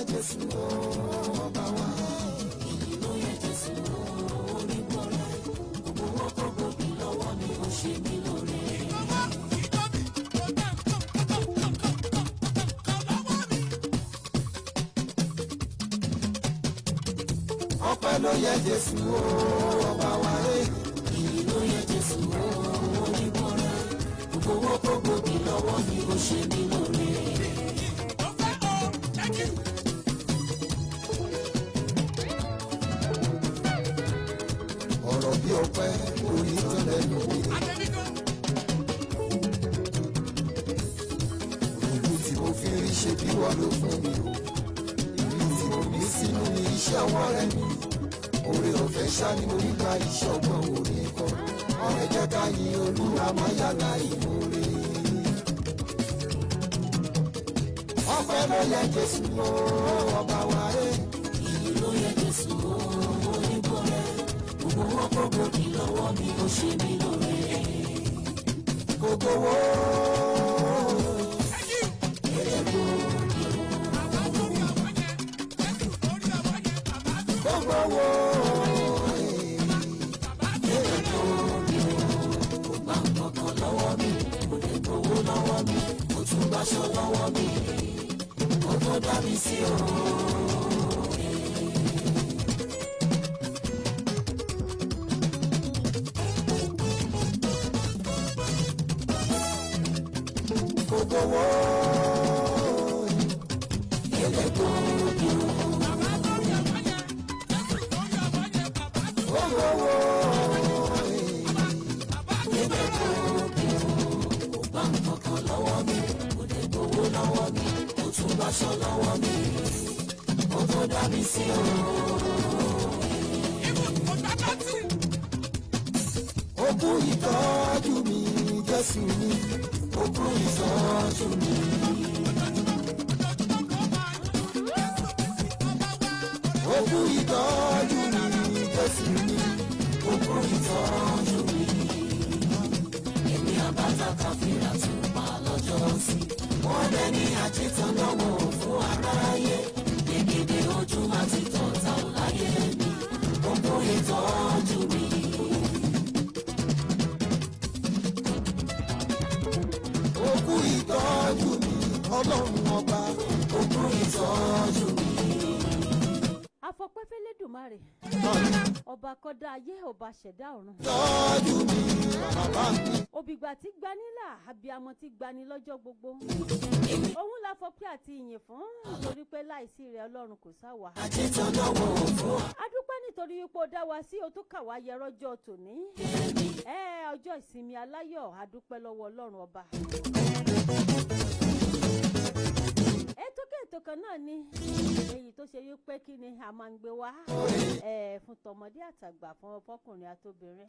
Jésù ọba wa. Ìyìn ló yẹ Jésù onígbọrẹ. Gbogbo wọn kò gbòbí lọ́wọ́ mi, ó ṣe mí lóore. Ọpẹ́ ló yẹ Jésù ọba wa. Ìyìn ló yẹ Jésù onígbọrẹ. Gbogbo wọn kò gbòbí lọ́wọ́ mi, ó ṣe mí lóore. Ọ̀rọ̀ bí ọpẹ́ orí tán lẹ́nu mi. Ìlú tí mo fi rí ṣe bí wọ́n ló fún mi o. Ìlú tí mo ní sínú ni iṣẹ́ ọwọ́ rẹ ni. Oore ọ̀fẹ́ ṣá ni mo nígbà iṣẹ́ ọgbọ́n orí kọ́. Ọ̀rẹ́ jẹ́ ká yin Olúwa máa yàrá ìmoore. Ọpẹ́ ló yẹ Jésù o, ọba wa ẹ̀. Ìyìn ló yẹ Jésù onígbọrẹ. Gbogbo wọn kò gbòbí lọ́wọ́ mi, ó ṣe mí lóore. Gbogbo wo. Gbogbo wo. Kò gbà nǹkan lọ́wọ́ mi, kò lè gbowó lọ́wọ́ mi, kò tún gbaṣọ lọ́wọ́ mi. Ó tó dá mi sí o. Gbogbo wo. Gbogbo wo. Kò gbà nǹkan lọ́wọ́ mi, kò lè gbowó lọ́wọ́ mi, kò tún gbaṣọ lọ́wọ́ mi. Ó tó dá mi sí o. Ó kú ìtọ́jú mi, Jésù mi. Ó kú ìtọ́jú mi. Ó kú ìtọ́jú mi, Jésù mi. Ó kú ìtọ́jú mi. Èmi àbáta káfíńrà tún pa lọ́jọ́ sí. Wọ́n dẹ ní àjẹtàn lọ́wọ́ fún aráyé. Gbègede ojú máa ti tàn ta ò láyé mi. Ó kú ìtọ́jú mi. Ó kú ìtọ́jú mi, Ọlọ́run ọba. Ó kú ìtọ́jú mi. Afọpẹ́ fẹ́lẹ́dùmarè, ọba kọ́dá ayé, ọba ṣẹ̀dá ọ̀run. Tọ́jú mi, bàbá mi. Òbígbà tí gbanilà, abiyamọ tí gbani lọ́jọ́ gbogbo. Òun la fọpẹ́ àti ìyìn fún, torí pé láìsí rẹ̀ Ọlọ́run kò sá wa. Àjẹtàn lọ́wọ́ fún A dúpẹ́ nítorí ipò dá wa sí, o tún kà wá yẹ rọ́jọ́ tòní. Ẹ ọjọ́ ìsinmi aláyọ̀, a dúpẹ́ lọ́wọ́ Ọlọ́run ọba. Ètò kètò kan náà ni èyí tó ṣe wípé kí ni a máa ń gbé wá ẹ fún tọmọdé àtàgbà, fún ọkùnrin àtobìnrin,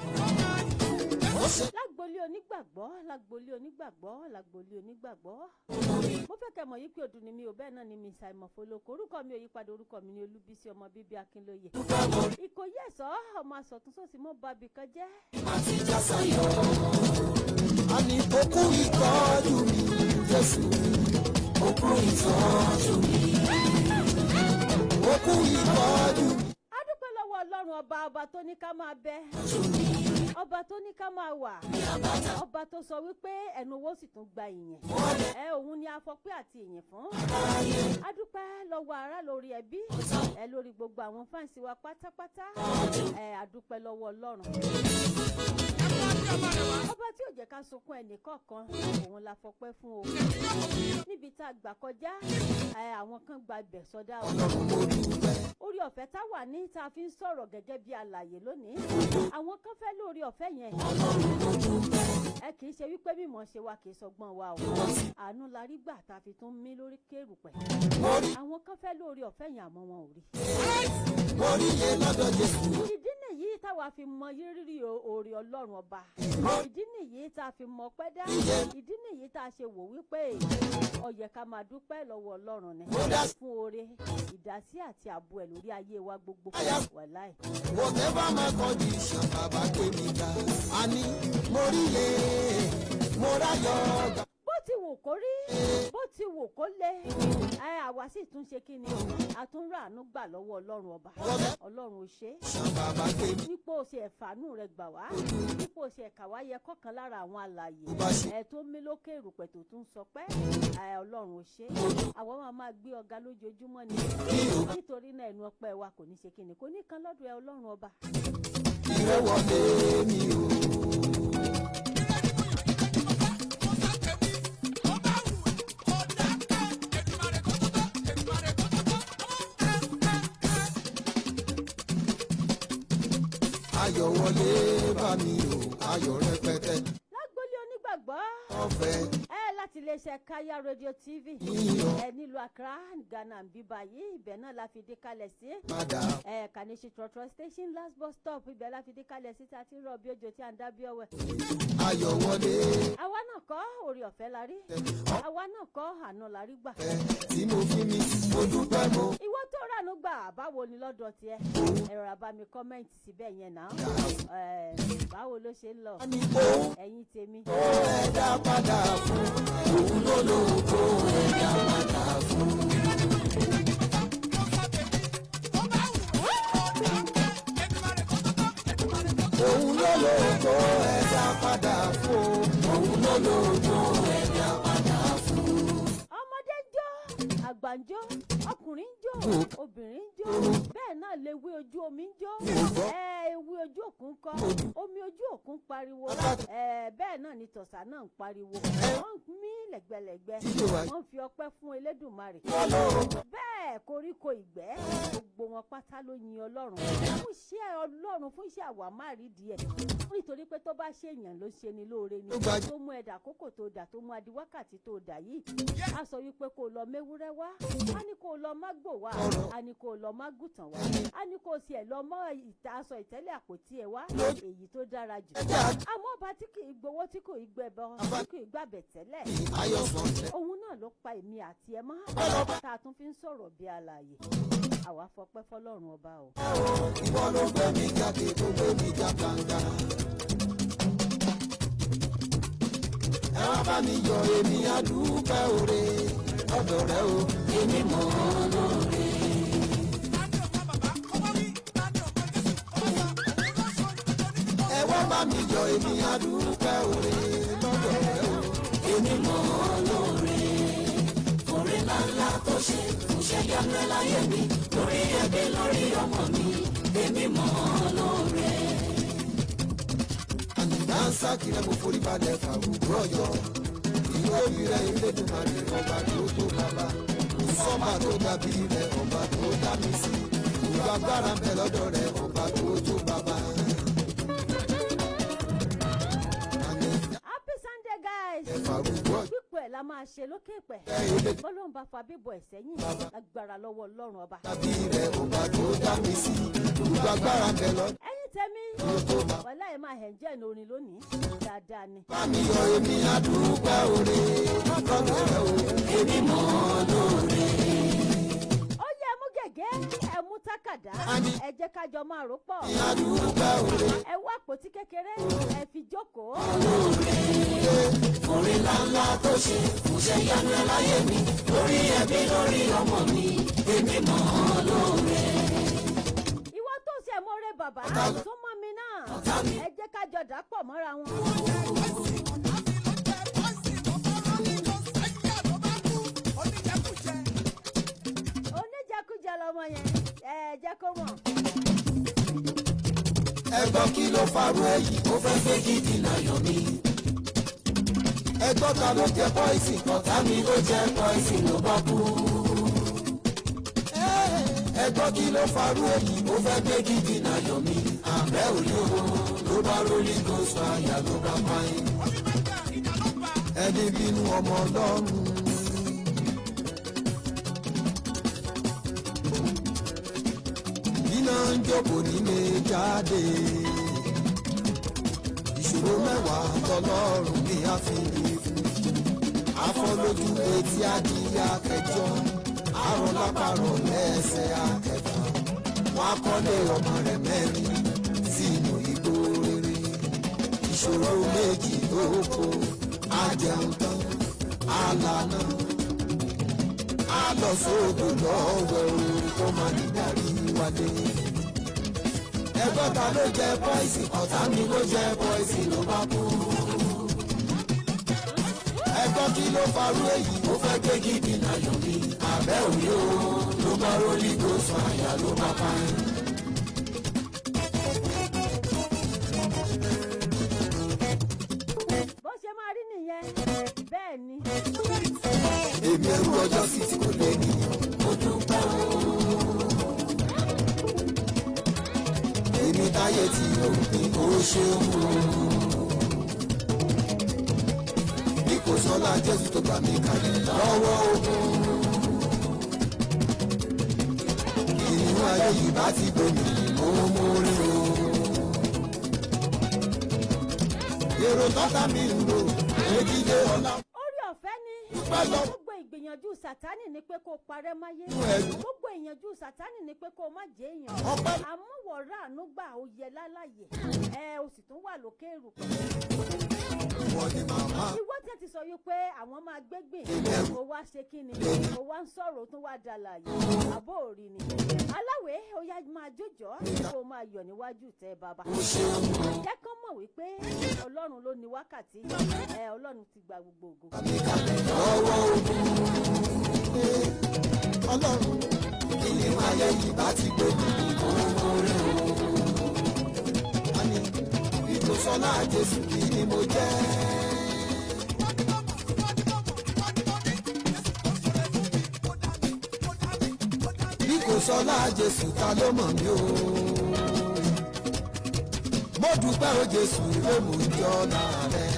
lágbolé onígbàgbọ́, lágbolé onígbàgbọ́, lágbolé onígbàgbọ́. Mo fẹ́ kẹ́ mọ̀ yí pé ọdún ni mi ò, bẹ́ẹ̀ náà ni mi ṣàìmọ̀fólókò. Orúkọ mi ò yípadà, orúkọ mi ni Olúbísí ọmọ bíbí Akínlóye. Ìkòyí ẹ̀sọ́ ọmọ asọ̀tún sósì mọ́ bàbí kan jẹ́. Àtijọ́ sayọ̀. A ní ó kú ìtọ́jú mi, Jésù mi. Ó kú ìtọ́jú mi. Ó kú ìtọ́jú mi. A dúpẹ́ lọ́wọ́ Ọlọ́run ọba, ọba tó ní ká máa bẹ, ọba tó ní ká máa wà, ọba tó sọ wípé ẹnu owó sì tún gba ìyìn. Ẹ òun ni afọpẹ́ àti ìyìn fún. A dúpẹ́ lọ́wọ́ ará, lórí ẹbí ẹ, lórí gbogbo àwọn fáǹsì wa pátápátá. Ẹ a dúpẹ́ lọ́wọ́ Ọlọ́run ọba tí ò jẹ́ ká sunkún ẹnì kọ̀ọ̀kan. Òun la fọpẹ́ fún o. Níbi tá a gbà kọjá ẹ, àwọn kan gba ibẹ̀ sọdá o. Ọlọ́run mo dúpẹ́. Orí ọ̀fẹ́ tá wà ní tá a fi ń sọ̀rọ̀ gẹ́gẹ́ bí alàyè lónìí, àwọn kan fẹ́ lórí ọ̀fẹ́ yẹn. Ẹ kì í ṣe wípé mímọ̀ ṣe wa, kì í sọgbọ́n wa o. Àánú la rí gbà tá a fi tún mí lórí kérùpẹ̀. Mo rí Àwọn kan fẹ́ lórí ọ̀fẹ́ yẹn, àmọ́ wọn ò rí. Mo rí iye lọ́dọ̀ Jésù. Ìdí nìyí táwa fi mọ rírì oore Ọlọ́run ọba. Ìdí nìyí tá a fi mọ pẹ́ dá. Ìdí nìyí tá a ṣe wò wípé ó yẹ ká máa dúpẹ́ lọ́wọ́ Ọlọ́run ni fún oore, ìdásí àti ààbò ẹ̀ lórí ayé wa gbogbo. Wàláì. Whatever my condition, bàbá gbé mi ga. A ní mo rí iye, mo ráyọ̀ gbà. Bó ti wù wù kó rí, bó ti wù kó le, ẹ àwa sì tún ṣe kí ni, a tún ràánú gbà lọ́wọ́ Ọlọ́run ọba. Ọlọ́run ò ṣe é Ṣan bàbá gbé mi nípò ṣe ẹ̀fàánú rẹ̀ gbà wá, nípò ṣe ẹ̀ka wá yẹ kọ̀kan lára àwọn alààyè bá ṣe. Ẹ̀ tó mí lókè erùpẹ̀ tó tún sọ pé ẹ̀ Ọlọ́run ò ṣe é. Àwọn máa gbé ọ̀gá lójoojúmọ́ ni, nítorí náà ẹnu ọpẹ́ wa kò ní ṣe kíni, kò ní kan lọ́dọ̀ ẹ, Ọlọ́run ọba. Ire wọlé mi o. Ayọ̀ wọlé bá mi o, ayọ̀ rẹpẹtẹ. Lágbólé onígbàgbọ́ ọ̀fẹ́ ẹ láti iléeṣẹ́ Kaya Radio TV yíyan ẹ nílùú Accra, Ghana ń bíbá yìí, ibẹ̀ náà la fi dé kalẹ̀ sí. Padà. Ẹ Kaneshie Trotro Station, last bus stop, ibẹ̀ la fi dé kalẹ̀ sí, tí a ti ń rọ̀ bí òjò tí a ń dá bí ọwẹ́. Ayọ̀ wọlé. Àwa náà kọ́, orí ọ̀fẹ́ la rí. Àwa náà kọ́, àná la rí gbà. Tí mo fi mi, mo dúpẹ́ mo. Ìwọ tó rànú gbà, báwo ni lọ́dọ̀ tiẹ̀? Ẹ̀rọ àbámi comment síbẹ̀ yẹn náà. Ẹ̀, báwo ló ṣe ń lọ? Ní òun ẹ̀yin tèmi. ó ẹ̀dá padà fún Òun ló lóko ẹ̀dá padà fún. Òun ló lóko ẹ̀dá padà fún. Òun ló lóko ẹ̀dá padà fún. Ọmọdé ń jó, àgbà ń jó, ọkùnrin ń jó, obìnrin ń jó, bẹ́ẹ̀ náà lewé ojú omi ń jó. Ẹ ewé ojú òkun kọ́, omi ojú òkun pariwo. Ẹ bẹ́ẹ̀ náà ni tọ̀sà náà ń pariwo, wọ́n ń mí lẹ́gbẹ̀lẹ́gbẹ́, wọ́n ń fi ọpẹ́ fún Elédùmarè. Bẹ́ẹ̀ koríko ìgbẹ́, gbogbo wọn pátá ló yin Ọlọ́run fún iṣẹ́ Ọlọ́run, fún iṣẹ́ àwámárìdí ẹ̀, nítorí pé tó bá ṣe èèyàn ló ṣe ni lóore ni tó mú ẹ̀dà kókò tó dà, tó mú adiwákàtí tó dà yìí, a sọ wípé kó o lọ méwúrẹ́ wá, a ní kó o lọ mágbò wá, a ní kó o lọ mágùtàn wá, a ní kó o tiẹ̀ lọ mọ́ ìta aṣọ ìtẹ́lẹ̀ àpótí ẹ̀ wá, èyí tó dára jù. Àmọ́ ọba tí kì í gbowó, tí kò í gbẹbọ, tí kì í gbàbẹ̀ tẹ́lẹ̀, Ayọ̀ sọ̀tẹ̀. òun náà ló pa èmi àti ẹ mọ́ tá a tún fi ń sọ̀rọ̀ bí alààyè. Àwa fọpẹ́ fọlọ́run ọba o. Ìwọ ló gbé mi jáde, tó gbé mi já gbangba. Ẹ wá bá mi yọ, èmi àdúpẹ́ òre ọ̀dọ̀ rẹ o. Èmi mọ̀ ọ́ lóore. Ẹ wá bá mi yọ, èmi àdúpẹ́ òre lọ́dọ̀ rẹ o. Èmi mọ̀ ọ́ lóore. Oore ńláńlá tó ṣe, kò ṣe yanu ẹ láyé mi, lórí ẹbí, lórí ọmọ mi. Èmi mọ̀ ọ́ lóore. Àyìnbá ń sákìrẹ́, mo forí balẹ̀ fàrúgbó ọjọ́. Ìwé rẹ̀ Elédùmarè, ọba tó tó bàbá. Sọ́mà tó dàbí rẹ̀, ọba tó dá mi sí. Ìwà agbára ń bẹ lọ́dọ̀ rẹ̀, ọba tó tó bàbá. Àyìnbá Happy Sunday, guys. fàrúgbó ọjọ́. Pípọ̀ ẹ̀ la máa ṣe lókè pẹ̀. Elédùmarè Bọ́lọ́run bá fa bíbọ̀ ẹ̀ sẹ́yìn, lágbára lọ́wọ́ Ọlọ́run ọba. dàbí rẹ̀, ọba tó dá mi sí. Ìwà agbára ń bẹ lọ́dọ̀ Ẹ̀yin tèmi, tó bàbá. wàhálà ẹ̀ máa enjoy ní orin lónìí dáadáa ni. Bá mi yọ, èmi àdúpẹ́ òre lọ́dọ̀ rẹ̀ o. Èmi mọ̀ ọ́ lóore. Ó yẹ, ẹ mú gègé, ẹ mú tákàdá, ẹ jẹ́ ká jọ máa rò pọ̀. Àdúpẹ́ òre. Ẹ wá àpótí kékeré, ẹ fi jókòó. Oore ńláńlá tó ṣe, kò ṣe yanu ẹ láyé mi, lórí ẹbí, lórí ọmọ mi. Èmi mọ̀ ọ́ lóore. Ìwọ tó ṣe mọ́rẹ́ bàbá tó mọ́ mi náà, ẹ jẹ́ ká jọ dà pọ̀ mọ́ra wọn. Oníjẹkújẹ lọmọ yẹn, ẹ jẹ́ kó mọ̀. Ẹgbọ́n, kí ló farú èyí? Ó fẹ́ gbé gidi láyọ̀ mi. Ẹgbọ́n, ta ló jẹ poison kan? Ọ̀tá mi ló jẹ́ poison, ló bá kú. Ẹgbọ́n, kí ló farú èyí? Ó fẹ́ gbé gidi láyọ̀ mi. Àbẹ́ òní o, ló bá Holy Ghost fire, ló bá pààyàn. Ẹni bínú ọmọ Ọlọ́run. Iná ń jókòó nílé jáde. Ìṣòro 10 tọlọ́run ní àfihàn fún. Afọlójú etí adìyẹ akẹjọ. Àrùn lápárọ̀ lẹ́sẹ̀ akẹfà. Wọ́n á kọ́lé ọmọ rẹ̀ mẹ́rin sínú igbó rere. Ìṣòro 2 tó kó ajẹun tán. Alànà á lọ sódò lọ́wọ́ o, kó má ní darí wálé. Ẹgbọ́n ta ló jẹ pọ́ìsì, ọ̀tá mi ló jẹ pọ́ìsì ló bá kú. Ẹgbọ́n kí ló farú èyí, ó fẹ́ gbé gidi láyọ̀ mi. Àbẹ́ òní o, ló bá rólí gòsàn àyà ló bá pa ẹ́. Bó ṣe máa rí nìyẹn, bẹ́ẹ̀ ni. Èmi ẹrú ọjọ́ sí tí kò lé nìyẹn. Mo dúpẹ́ o. Èmi táyé tí òpin ó ṣeun o. Bí kò sọ́lá Jésù tó gbà mí kalẹ̀ lọ́wọ́ ogun. Ìnú ayé yìí bá ti gbòmí, mo mórí o. Èrò tọ́ta mi ń lò, èjìdé ọ̀la Orí ọ̀fẹ́ ni. Dúpẹ́ lọ. Gbogbo ìgbìyànjú Sátánì ni pé kó o parẹ́ máyé. Inú ẹ̀rù. Gbogbo ìyànjú Sátánì ni pé kó o má jẹ́ èèyàn. Ọpẹ́. Àmúwọ̀rá àánú gbà, ó yẹ láláyè ẹ, o sì tún wà lókè èrùpẹ̀. Wọ́n ní màmá. Ìwọ tí ẹ ti sọ yìí pé àwọn máa gbégbìn, o wá ṣe kí ni, o wá ń sọ̀rọ̀, o tún wá dalàyè àbó òrì ni aláwẹ̀. Ó yá, máa jójọ́, kó o máa yọ̀ níwájú tẹ bàbá. Ó ṣeun o. Jẹ́ kán mọ̀ wípé Ọlọ́run ló ní wákàtí ẹ, Ọlọ́run ti gba gbogbo ògo. Mi kalẹ̀ lọ́wọ́ ogun. Ọlọ́run, ilé ayé yìí bá ti gbé mi kó rí o. Àní ìtòsọ́lá Jésù kí ni mo jẹ́. Bí kò sọ́lá Jésù, ta ló mọ̀ mí o? Mo dúpẹ́ o Jésù pé mo jọ́ láàrẹ̀.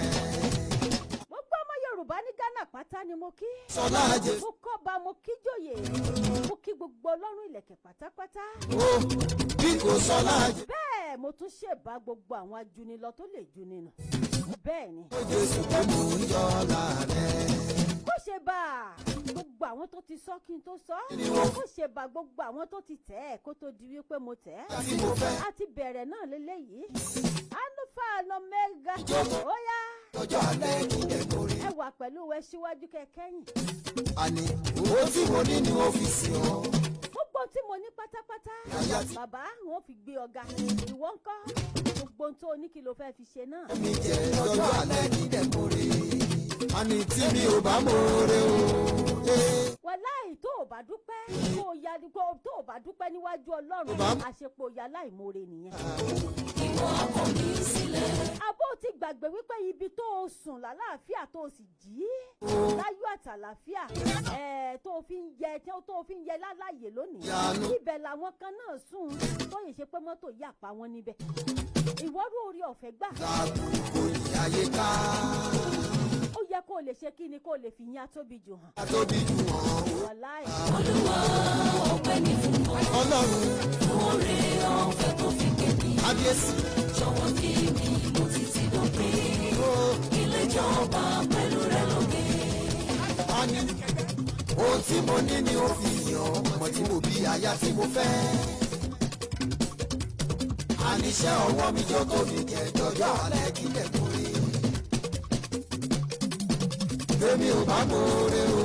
Gbogbo ọmọ Yorùbá ní Ghana pátá ni mo kí. Sọlá Jésù. Mo kọ́ba, mo kí jòyè, mo kí gbogbo ọlọ́run ìlẹ̀kẹ̀ pátápátá. Ó bí kò sọ́lá Jésù. Bẹ́ẹ̀ mo tún ṣèbá gbogbo àwọn ajunilọ tó lè juni nù, bẹ́ẹ̀ ni. Jésù pé mò ń yọ láàrẹ̀. Kó ṣe bá gbogbo àwọn tó ti sọ kí n tó sọ, kó ṣe bá gbogbo àwọn tó ti tẹ̀ ẹ́ kó tó di wípé mo tẹ̀ ẹ́. Tí mo fẹ́. A ti bẹ̀rẹ̀ náà lélẹ́yìí, Alpha and Omega, ó yá. Ọjọ́ alẹ́ kí ẹ kórè. Ẹ wà pẹ̀lú ẹ síwájú kẹkẹ́yìn. Àní owó tí mo ní ni wọ́n fi sìn ọ́. Gbogbo tí mo ní pátápátá, Yàyà tí- bàbá, wọn fi gbé ọ̀gá. Ìwọ ńkọ́? Gbogbo ohun tó o ní, kí ló fẹ́ fi ṣe náà? Mi jẹ ọjọ́ alẹ́ kí ẹ kórè. Àní tí mi ò bá mọ̀ọ́rẹ́ o. Ee, Wàláì, tó o bá dúpẹ́, kó o ya kó tó o bá dúpẹ́ níwájú Ọlọ́run, àṣepọ̀ ya láìmoore nìyẹn. Ìwọ akọ mi sílẹ̀. Abó ti gbàgbé wípé ibi tó o sùn lálàáfíà, tó o sì jí láyọ̀ àtàlàáfíà ẹ̀, tó o fi ń yẹ tó o fi ń yẹ láláyè lónìí, Yanu. ibẹ̀ làwọn kan náà sùn tó yẹ ṣe pé mọ́tò yà pa wọ́n níbẹ̀. Ìwọ́rú orí ọ̀fẹ́ gbà. Láàbùkù ní ayé ká. Ó yẹ kó o lè ṣe kí ni, kó o lè fi yín atóbi jù hàn. Tóbi jù wọ́n o. Wàláì. Olúwa, ọpẹ́ ni fún ọ. Ọlọ́run. Fún oore ọ̀fẹ́ tó fi gbé mi. Kábíyèsí. Jọ̀wọ́ kí mi mo títí dópin. Ó Ilé ìjọba pẹ̀lú rẹ lókè. àní ohun tí mo ní ni ó fi yàn, ọmọ tí mo bí, aya tí mo fẹ́. Àníṣe ọwọ́ mi jó tó mi jẹ jọjọ́ alẹ́ kílẹ̀ kórè. Èmi ò bá mọ̀ọ́rẹ́ o.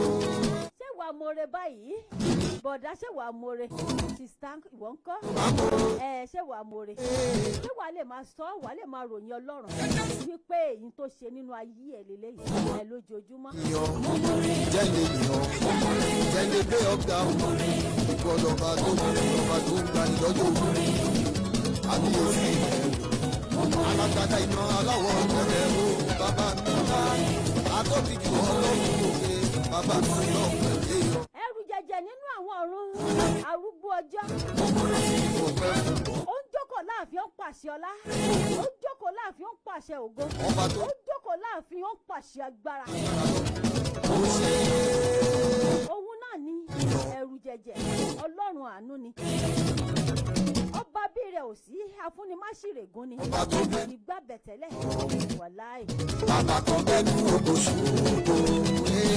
Ṣé wàá more báyìí, bọ̀dá? Ṣé wàá more, sister? Ìwọ ń kọ́ ẹ, ṣé wàá more? Ṣé wàá lè máa sọ, wàá lè máa ròyìn Ọlọ́run wípé èyí tó ṣe nínú ayé ẹ lélẹ́yìí ẹ lójoojúmọ́? Yan jẹ́ lè yan, jẹ́ lè gbé ọ̀gá o. Ìgbọ́dọ̀ ọba tó ọba tó ń gbani lọ́jọ́ òru. Àbíyèsí rẹ̀ alágbádá iná aláwọ̀ ọ̀rẹ́ o. Bàbá mi bá atóbi jù, Ọlọ́run òkè, bàbá mi lọ́pẹ̀ léyọ. Ẹrù jẹjẹ nínú àwọn ọ̀run, arúgbó ọjọ́. Mo fẹ́ fún ọ. Ó ń jókòó láàfin, ó ń pàṣẹ ọlá. Ó ń jókòó láàfin, ó ń pàṣẹ ògo. Ọba tó Ó ń jókòó láàfin, ó ń pàṣẹ agbára. ó ṣe Òun náà ni ẹrù jẹjẹ, Ọlọ́run àánú ni. Ọba bí rẹ̀ ò sí, afúnimáṣírègùn ni. Ọba tó bẹ Ìgbà bẹ̀tẹ̀lẹ̀, wàláì. Bàbá tó bẹnu ògo ṣògo.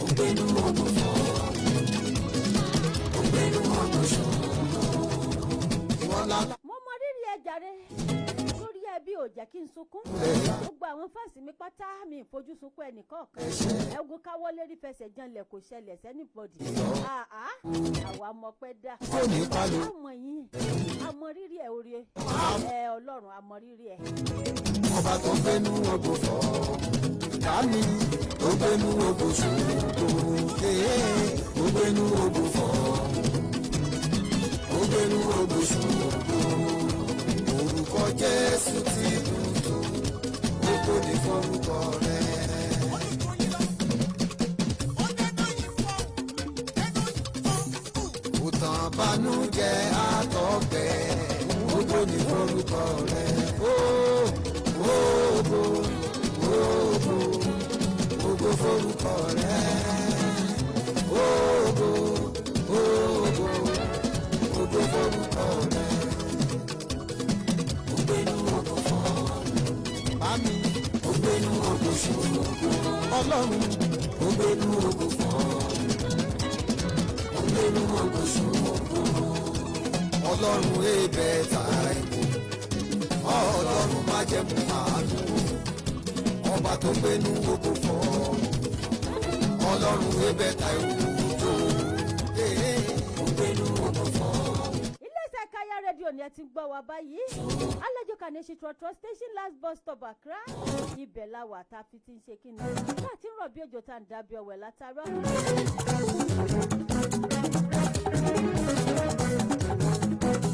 Ògbénu ògùn fọ́. Ògbénu ògùn ṣòro. Ìwọ la Mo mọ rírì ẹ jàre lórí ẹbí ò ò jẹ́ kí n sunkún. Gbogbo àwọn fans mi pátá, mi ì fojú sunkún ẹnìkọ̀ọ̀kan. Ẹ̀gùn káwọ́ lérí fẹsẹ̀ janlẹ̀ kò ṣẹlẹ̀ sí anybody. Àá, àwa mọpẹ́ dá. Kò ní palo. Àmọ̀ yín, àmọ́ rírì ẹ̀, orí ẹ̀, Ọlọ́run, àmọ́ rírì ẹ̀. Ọba tó gbénú ògo fọ́ dání, tó gbénú ògo ṣògo, tó gbénú ògo fọ́, tó gbénú ògo ṣògo. Orúkọ Jésù ti dùn tó, ògo ní forúkọ rẹ̀. Kò tán bànújẹ́ àtọ̀gbẹ́, ògo ní forúkọ rẹ̀. Ó ògo, ògo, ògo forúkọ rẹ̀. Ògo, ògo, ògo forúkọ rẹ̀. Ògbénu ògo fọ́. Bámi. Ògbénu ògo ṣògo. Ọlọ́run. Ògbénu ògo fọ́. Ògbénu ògo ṣògo. Ọlọ́run ebẹ̀ Táíwò, Ọlọ́run májẹ̀mú àánú, ọba tó gbénú ògo fọ́, Ọlọ́run ebẹ̀ Táíwò tó. Ògbénu ògo fọ́. Iléeṣẹ́ Kaya Rédíò ni ẹ ti ń gbọ́ wa báyìí. Alẹ́jọ́ Kaneshie Trotro Station, last bus stop, Accra. Ibẹ̀ la wà tá a fi ti ń ṣe kíni, tá a ti ń rọ̀ bí òjò, tá a ń dábí ọ̀wẹ̀ látàárọ̀.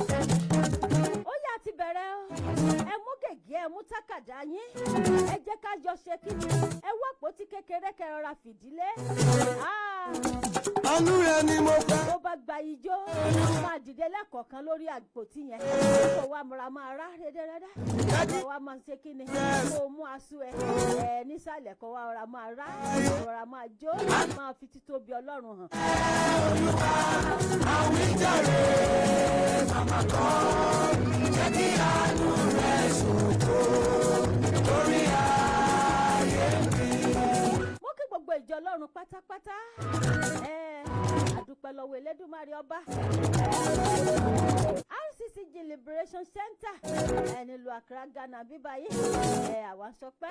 Ó yá, ti bẹ̀rẹ̀ o. Ẹ mú gègé, ẹ mú tákàdá yín, ẹ jẹ́ ká jọ ṣe kíni. Ẹ wá àpótí kékeré kẹrọra fìdílé. Ah! Àánú rẹ ni mo fẹ́. Tó bá gba ijó, máa dìde lẹ́kọ̀ọ̀kan lórí àpótí yẹn, kó wá múra, máa rá rédérédé, kó wá máa ṣe kíni, kó mú aṣọ ẹ ẹ nísàlẹ̀, kó wá rọra máa rá, rọra máa jó, máa fi títóbi Ọlọ́run hàn. Àwíjàre màmá kan, jẹ́ kí àánú rẹ ṣògo lórí ayé mi. Mo kí gbogbo ìjọ Ọlọ́run pátápátá. Ẹ àdúpẹ́ lọ́wọ́ Elédùmarè ọba. RCCG Liberation Center ẹni lu Accra, Ghana bíbáyé ẹ, àwa ń sọpẹ́.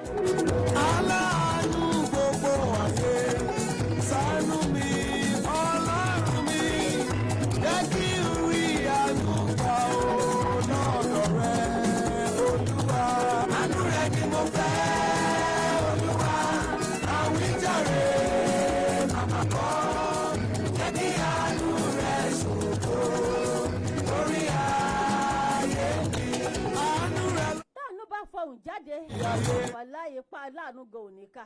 Aláàánú gbogbo ayé, ṣàánú mi, Ọlọ́run mi, jẹ́ kí n rí àánú gbà ó lọ́dọ̀ rẹ, Olúwa. Àánú rẹ ni mo fẹ́, Olúwa. Àwíjàre màmá kan, jẹ́ kí àánú rẹ ṣògo lórí ayé mi. Àánú rẹ Táànú bá fọhùn jáde, wàláyé, ipa aláàánú gan ò ní ká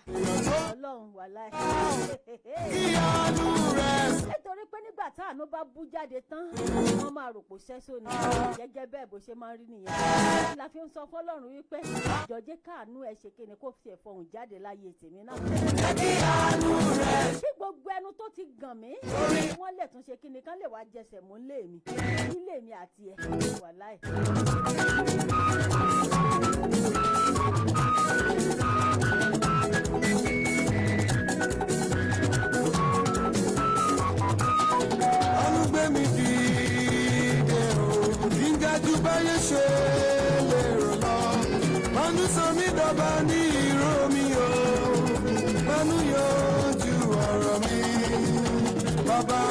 Ọlọ́run, wàláyé. Kí àánú rẹ Nítorí pé nígbà táànú bá bú jáde tán, wọ́n máa rò pò sẹ́sọ ni. Gẹ́gẹ́ bẹ́ẹ̀ bó ṣe máa ń rí nìyẹn la fi ń sọ fọlọ́run wípé jọ̀jẹ́ káànú ẹ̀ ṣe kíni, kó fi ẹ̀fọ̀hùn jáde láyé tèmi náà. Jẹ́ kí àánú rẹ Kí gbogbo ẹnu tó ti gàn mí, wọ́n lè tún ṣe kíni, kán lè wá jẹsẹ̀ mú lé mi, ilé mi àti ẹ̀, wàláì. Àánú gbé mi dìde o, gíga ju báyé ṣe lérò lọ. Àánú sọ mí dọba ní ìró mi o, àánú yanjú ọ̀rọ̀ mi, bàbá.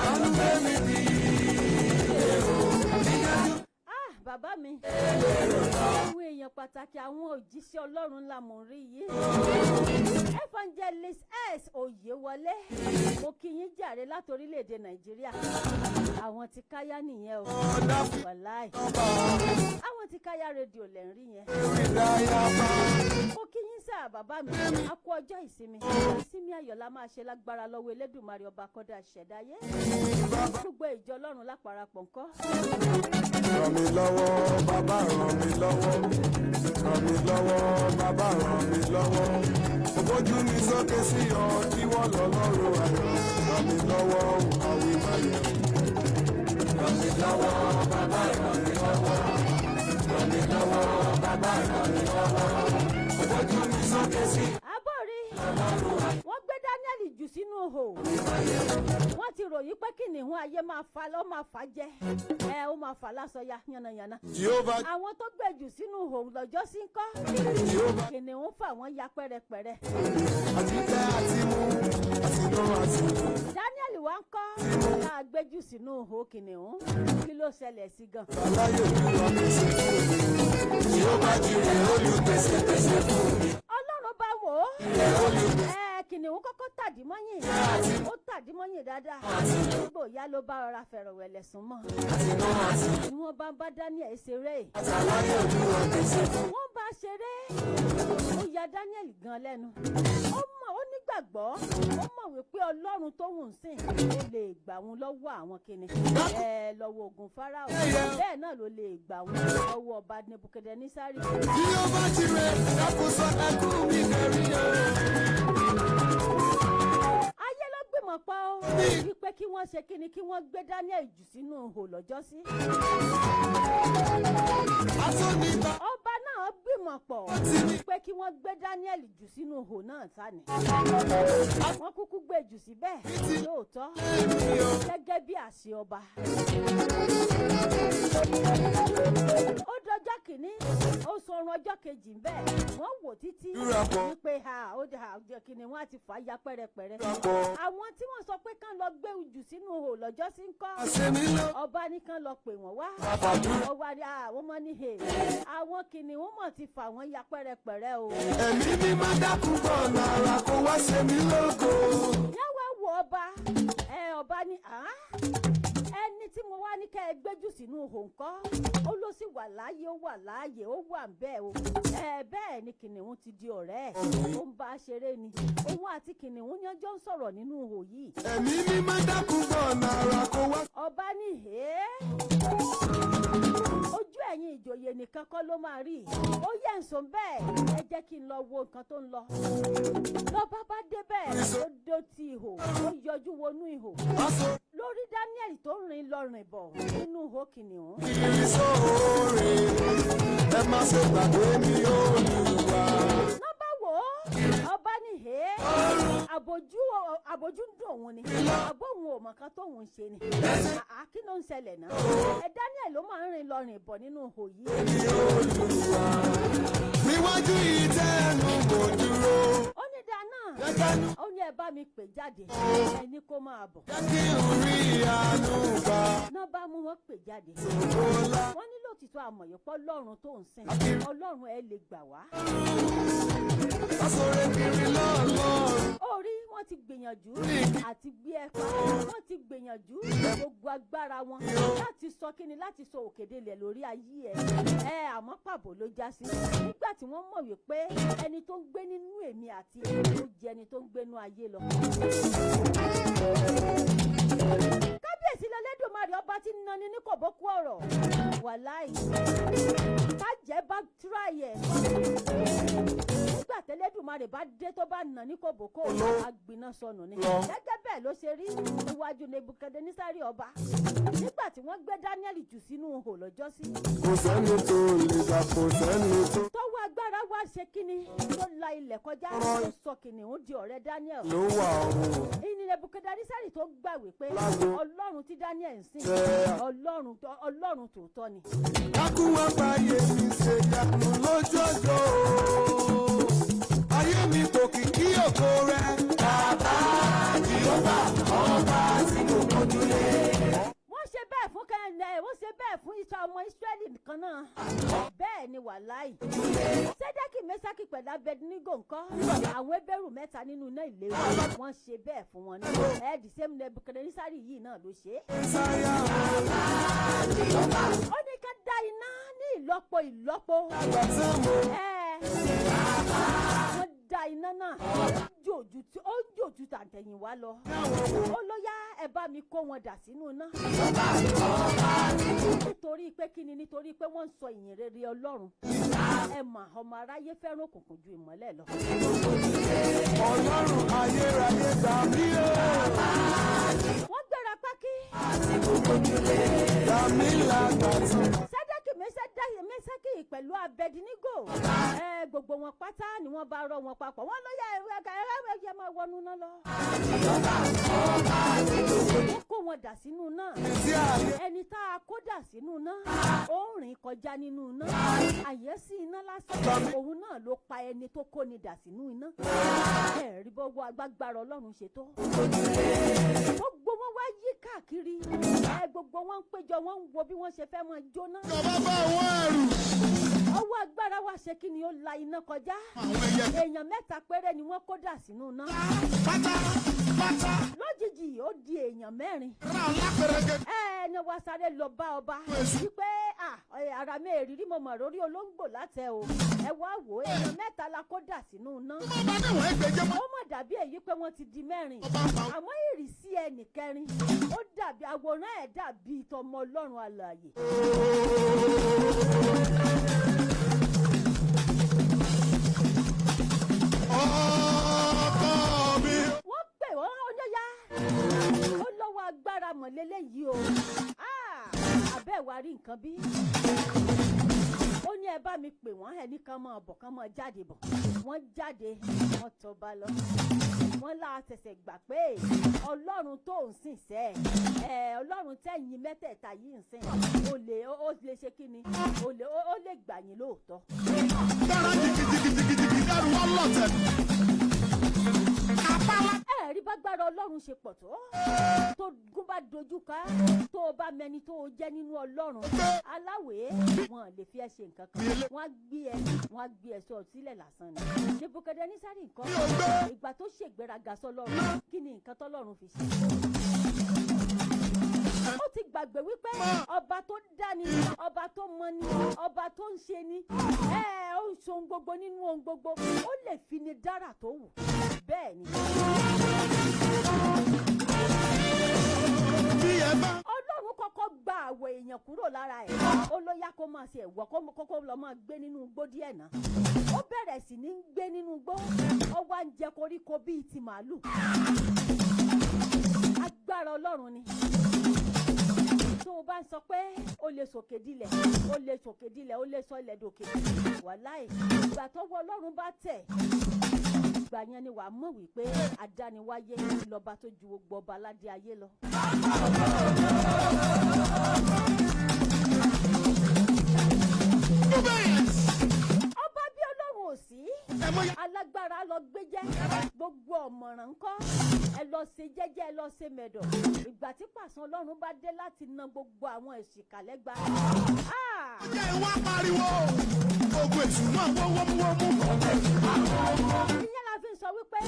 Àánú gbé mi dìde o, gíga ju. Ah, bàbá mi, àwọn èèyàn pàtàkì, àwọn òjíṣẹ́ Ọlọ́run ńlá mò ń rí yìí. Evangelist S Oyewọlé, mo kí yín jàre láti orílẹ̀-èdè Nàìjíríà. Àwọn ti Káyá nìyẹn o, wàláì, àwọn ti Káyá Rédíò lẹ̀ ń rí yẹn. Mo kí yín sáà, bàbá mi. A kú ọjọ́ ìsinmi. Ìsinmi ayọ̀ la máa ṣe lágbára lọ́wọ́ Elédùmarè ọba kọ́dà ṣẹ̀dáyé. Gbogbo ìjọ Ọlọ́run láparapọ̀ ńkọ́? Ràn mí lọ́wọ́, bàbá, ràn mí lọ́wọ́. Ràn mí lọ́wọ́, bàbá, ràn mí lọ́wọ́. Òbójú mi sókè sí ọ kí wọ́n lọ lọ́rùn ayọ̀. Ràn mí lọ́wọ́, àwí máyẹ̀. Ràn mí lọ́wọ́, bàbá, ràn mí lọ́wọ́. Ràn mí lọ́wọ́, bàbá, ràn mí lọ́wọ́. Òbójú mi sókè sí. Àbọ̀rí wọ́n gbé Daniel jù sínú. sínú ihò, wọ́n ti ròyìn pé kìnìún ayé máa fa lọ́, máa fà jẹ ẹ, ó máa fà lásọya yánnayànna. Jehovah. Àwọn tó gbé jù sínú ihò lọ́jọ́ sí ń kọ́? Jehovah. Kìnìún fà wọ́n ya pẹ́rẹpẹ̀rẹ. Àtijẹ àti mu àti ná àti lò. Daniel wá ń kọ́ tá a gbé jù sínú ihò kìnìún, kí ló ṣẹlẹ̀ sí gan? Aláyé Olúwa pèsè fún mi. Jehovah Jireh, olùpèsè, pèsè fún mi. Ọlọ́run bá wò ó, ẹ kìnìún kọ́kọ́ tàdí mọ́yìn, ó tàdí mọ́yìn dáadáa. Gbogbo ìyá ló bá rọra fẹ̀rọ̀ wẹ̀lẹ̀ sùn mọ́ Àti ná àti ni wọ́n bá ń bá Daniel ṣeré. Aláyé Olúwa pèsè fún Wọ́n bá ṣeré, ó ya Daniel gan lẹ́nu. Ó mọ̀, ó nígbàgbọ́, ó mọ̀ wípé Ọlọ́run tó wù ń sìn, ó lè gbà wọn lọ́wọ́ àwọn kíni ẹ lọ́wọ́ ogun Farao, bẹ́ẹ̀ náà ló lè gbà wọn lọ́wọ́ ọba Nebukadnesari. Jehovah Jireh, dákun sọ ẹkún mi dẹ̀rín o. Ayé ló gbìmọ̀ pa ó wípé kí wọ́n ṣe kíni, kí wọ́n gbé Daniel jù sínú ihò lọ́jọ́sí. Atúnibà Ọba náà gbìmọ̀ pọ̀ pé kí wọ́n gbé Daniel jù sínú ihò náà sani. Wọ́n kúkú gbé jù síbẹ̀ lóòótọ́ mi o. gẹ́gẹ́ bí àṣẹ ọba. Ó dọjọ́ kìíní, ó sọrun ọjọ́ kejì ń bẹ́ẹ̀, wọ́n wò títí Dúrapọ̀. wípé ha ó dà ọjọ́ kìíní, wọ́n á ti fà á ya pẹ́rẹpẹ̀rẹ. Dúrapọ̀. Àwọn tí wọ́n sọ pé kán lọ gbé jù sínú ihò lọ́jọ́ sí ń kọ́? Àṣemí lọ. Ọba ní kán lọ pè wọ́n wá. Àfàdúrà. Ọba ní àwọn ọmọ ní hè, àwọn kìnìún mọ̀ ti fà wọ́n ya pẹ́rẹpẹ̀rẹ o. Ẹ̀mí mímọ́, dákun gbọ̀nà àrà kó wá ṣe mí lógo. Yẹn wá wo ọba ẹ, ọba ní ẹni tí mo wá ní kẹ́ ẹ gbẹ́jù sínú ihò ńkọ́? Ó ló sì wà láàyè, ó wà láàyè, ó wà ń bẹ́ẹ̀ o. Ẹ bẹ́ẹ̀ ni kìnìún ti di ọ̀rẹ́ ẹ̀, ó ń bá a ṣeré ni. Òun àti kìnìún yanjọ́ ń sọ̀rọ̀ nínú ihò yìí. Ẹ̀mí mímọ́, dákun gbọ̀nà àrà kó wá. Ọba ní hèé, ojú ẹ̀yin ìjòyè nìkan kọ́ ló máa rí, ó yẹ ń sùn bẹ́ẹ̀. Ẹ jẹ́ kí n lọ wo nǹkan tó ń lọ. Lọ́ba bá débẹ̀, ó dó ti ihò, ó yọjú wọnú ihò Aṣọ lórí Daniel tó ń rìn lọ rìn bọ̀ nínú ihò kìnìún. kiri sóore, ẹ má ṣe gbàgbé mi, Olúwa. Nọ́mbà wò ó, ọba ní hèé, àbójú àbójú ń dùn òun ni, àbó òun ò mọ̀ kan tóun ń ṣe ni. Àá, kí ló ń ṣẹlẹ̀ náà? Ẹ Daniel ló máa ń rìn lọ rìn bọ̀ nínú ihò yìí. Mi Olúwa, níwájú ìtẹ́ ẹnu kò dúró. Ó ní dáná. Jẹ́kẹ́nu. Ó ní ẹ bá mi pè jáde, ẹni kó máa bọ̀. Jẹ́ kí n rí àánú gbà. Náà bá mú wọn pè jáde. Ògo Wọ́n ní lòtítọ́, àmọ̀yẹ́pọ̀ Ọlọ́run tó ń sìn, Ọlọ́run ẹ lè gbà wá. Aṣọre kiri lọ́ọ̀lọ́run. Orí wọ́n ti gbìyànjú àti gbé ẹ pa, wọ́n ti gbìyànjú gbogbo agbára wọn láti sọ kíni, láti sọ òkèdè lẹ̀ lórí ayé ẹ ẹ, àmọ́ pàbó ló já sí nígbà tí wọ́n mọ̀ wípé ẹni tó ń gbé nínú èmi àti ó jẹ́ ẹni tó ń gbénú ayé lọ. Kábíyèsí lẹ́lẹ́dùnmarè, ọba tí ń nani ní kòbókú ọ̀rọ̀, wàláì kájẹ́ bá tíráyẹ̀ nígbà tẹ́lẹ́dùmarè bá dé, tó bá nà ní kòbókò, agbiná sọnù ni. Gẹ́gẹ́ bẹ́ẹ̀ ló ṣe rí níwájú Nebukadnesari ọba nígbà tí wọ́n gbé Daniel jù sínú ihò lọ́jọ́sí. Kò sẹ́ni tó lè gbà, kò sẹ́ni tó Tọ́wọ́ agbára wá ṣe kíni, tó la ilẹ̀ kọjá, tó sọ kìnìún di ọ̀rẹ́ Daniel. Ló wà o. Ìní Nebukadnesari tó gbà wípé Lágbo. Ọlọ́run tí Daniel ń sìn, Ṣe- Ọlọ́run tòótọ́ ni. Dákun wá fàyè mi ṣe yanu lójú ọjọ́ o. Ayé mi kò kìkì ògo rẹ. Bàbá Jèhófà, ọba tí mo mójúlé. Wọ́n ṣe bẹ́ẹ̀ fún kẹ́hìndé, wọ́n ṣe bẹ́ẹ̀ fún iṣẹ́ ọmọ Ísírẹ́lì kan náà bẹ́ẹ̀ ni, wàláì. Sẹ́dẹ́kì, Mẹ́sàkì pẹ̀lú Abednego ńkọ́? Àwọn Hébérù mẹ́ta nínú iná ìléru, wọ́n ṣe bẹ́ẹ̀ fún wọn náà. Ẹ̀ the same Nebukadnesari yìí náà ló ṣe é. Sáyà Ó ní ká dá iná ní ìlọ́po ìlọ́po. àgbà tí mo Ẹ wọ́n dá iná náà jòjú tí ó jòjú tàtẹ̀yìnwá lọ. Ó ló yá, ẹ bá mi kó wọn dà sínú iná. Nítorí pé kíni? Nítorí pé wọ́n ń sọ ìyìn rere Ọlọ́run. Ẹ mà ọmọ aráyé fẹ́ràn òkùnkùn ju ìmọ́lẹ̀ lọ. Ọlọ́run ayérayé, gbà mí o. Wọ́n gbéra pákí. Gbà mí lágbàtàn. Sẹ́dẹ́kì, Mẹ́sàkì pẹ̀lú Pẹ̀lú Abednego, ẹ gbogbo wọn pátá ni wọ́n bá rọ wọn papọ̀. Wọ́n ló yẹ ẹ ẹ máa wọnú náà lọ. Wọ́n kó wọn dà sínú náà. Tí ayé Ẹni tá a kó dà sínú náà, ó rìn kọjá nínú iná, àyẹ́sí iná lásán, òun náà ló pa ẹni tó kó ni dà sínú iná. Ẹ̀rí bọ́wọ́ agbágbára Ọlọ́run ṣe tó. Gbogbo wọn wá yí káàkiri, ẹ gbogbo wọn ń péjọ, wọn ń wo bí wọ́n ṣe fẹ́ máa jóná. Ìjọba bá àwọn ẹrù. Ọwọ́ agbára wa ṣe kí ni? Ó la iná kọjá. Àwọn ẹyẹ. Èèyàn mẹ́ta péré ni wọ́n kó dà sínú iná. Pátá pátá. Lójijì, ó di èèyàn mẹ́rin. Ra lápẹrẹgẹ. Ẹ ní wàá sáré lọ bá ọba wípé, "Ah, ẹ, ara mi èrírí, mo mọ̀ lórí olóńgbò látẹ o. Ẹ wá wò ó, èèyàn mẹ́ta la kó dà sínú iná." Má bá níwọ̀n ẹgbẹ̀jẹ̀ mọ́. Ó mọ̀ dàbí èyí pé wọ́n ti di mẹ́rin. Ọba ń pa. Àmọ́ ìrísí ẹnì kẹrin, ó dàbí àwòrán ẹ̀, dàbí tọmọ Ọlọ́run alààyè. Ọkọ mi. Wọ́n pè wọ́n, ó yá, ó lọ́wọ́ agbára mọ̀lélẹ́yìí o. Ah, àbẹ́ ẹ̀ wá rí nǹkan bí. Ó ní ẹ bá mi pè wọ́n, ẹnì kan máa bọ̀, kán máa jáde bọ̀. Wọ́n jáde, wọ́n tọba lọ. Wọ́n lá ṣẹ̀ṣẹ̀ gbà pé Ọlọ́run tó ń sìn sẹ́ ẹ, Ọlọ́run tẹ̀yìn mẹ́tẹ̀ẹ̀ta yìí ń sìn, ó lè ṣe kí ni, ó lè gbà yín lóòótọ́. Dára jìgìjìgìjìgì dẹ́rù wọn lọ̀tẹ̀. Apá Ẹ rí bágbára Ọlọ́run ṣe pọ̀ tó. Tó gún bá dojú ká, tó o bá mẹni tó o jẹ́ nínú Ọlọ́run, aláwèé wọn lè fi ẹ ṣe nǹkan kan. Wọ́n á gbé ẹ sọ sílẹ̀ lásán ni. Nebukadnesari nǹkan, Mi ò gbé. ìgbà tó ṣègbéraga sọ́lọ́run, kí ni nǹkan tọ́lọ́run fi ṣe? Ó ti gbàgbé wípé ọba tó dání, ọba tó mọni, ọba tó ń ṣe ni, ẹ ó ń ṣe ohun gbogbo nínú ohun gbogbo, ó lè fi ni dára tó wù bẹ́ẹ̀ ni. Bí ẹ bá. Ọlọ́run kọ́kọ́ gba àwọ̀ èèyàn kúrò lára ẹ̀. Ó ló yá, kó máa ṣe ẹ̀wọ̀, kókó lọ máa gbé nínú igbó díẹ̀ náà. Ó bẹ̀rẹ̀ sí ní gbé nínú igbó, ó wá ń jẹ koríko bíi ti màálù. Agbára Ọlọ́run ni. Tó o bá ń sọ pé o lè sòkè dilẹ̀, o lè sòkè dilẹ̀, o lè sọ ilẹ̀ dòkè, wàláì, ìgbà tọ́wọ́ Ọlọ́run bá tẹ̀, ìgbà yẹn ni wàá mọ̀ wípé adániwáyé lọ́ba tó ju gbogbo ọba aládé ayé lọ. Ọba bí Ọlọ́run ò sí. Ẹ mọ ya. Alágbára lọ gbé jẹ́ gbogbo ọ̀mọ̀ràn ńkọ́. Ẹ lọ ṣe jẹ́jẹ́, ẹ lọ ṣe mẹ̀dọ̀. Ìgbà tí pàṣán Ọlọ́run bá dé láti na gbogbo àwọn ìṣìkà lẹ́gba. Ah! Jẹ́ ìwà pariwo. Ogun èṣù náà wọ́ wọ́múwọ́mú. Ìyẹn la fi ń sọ wípé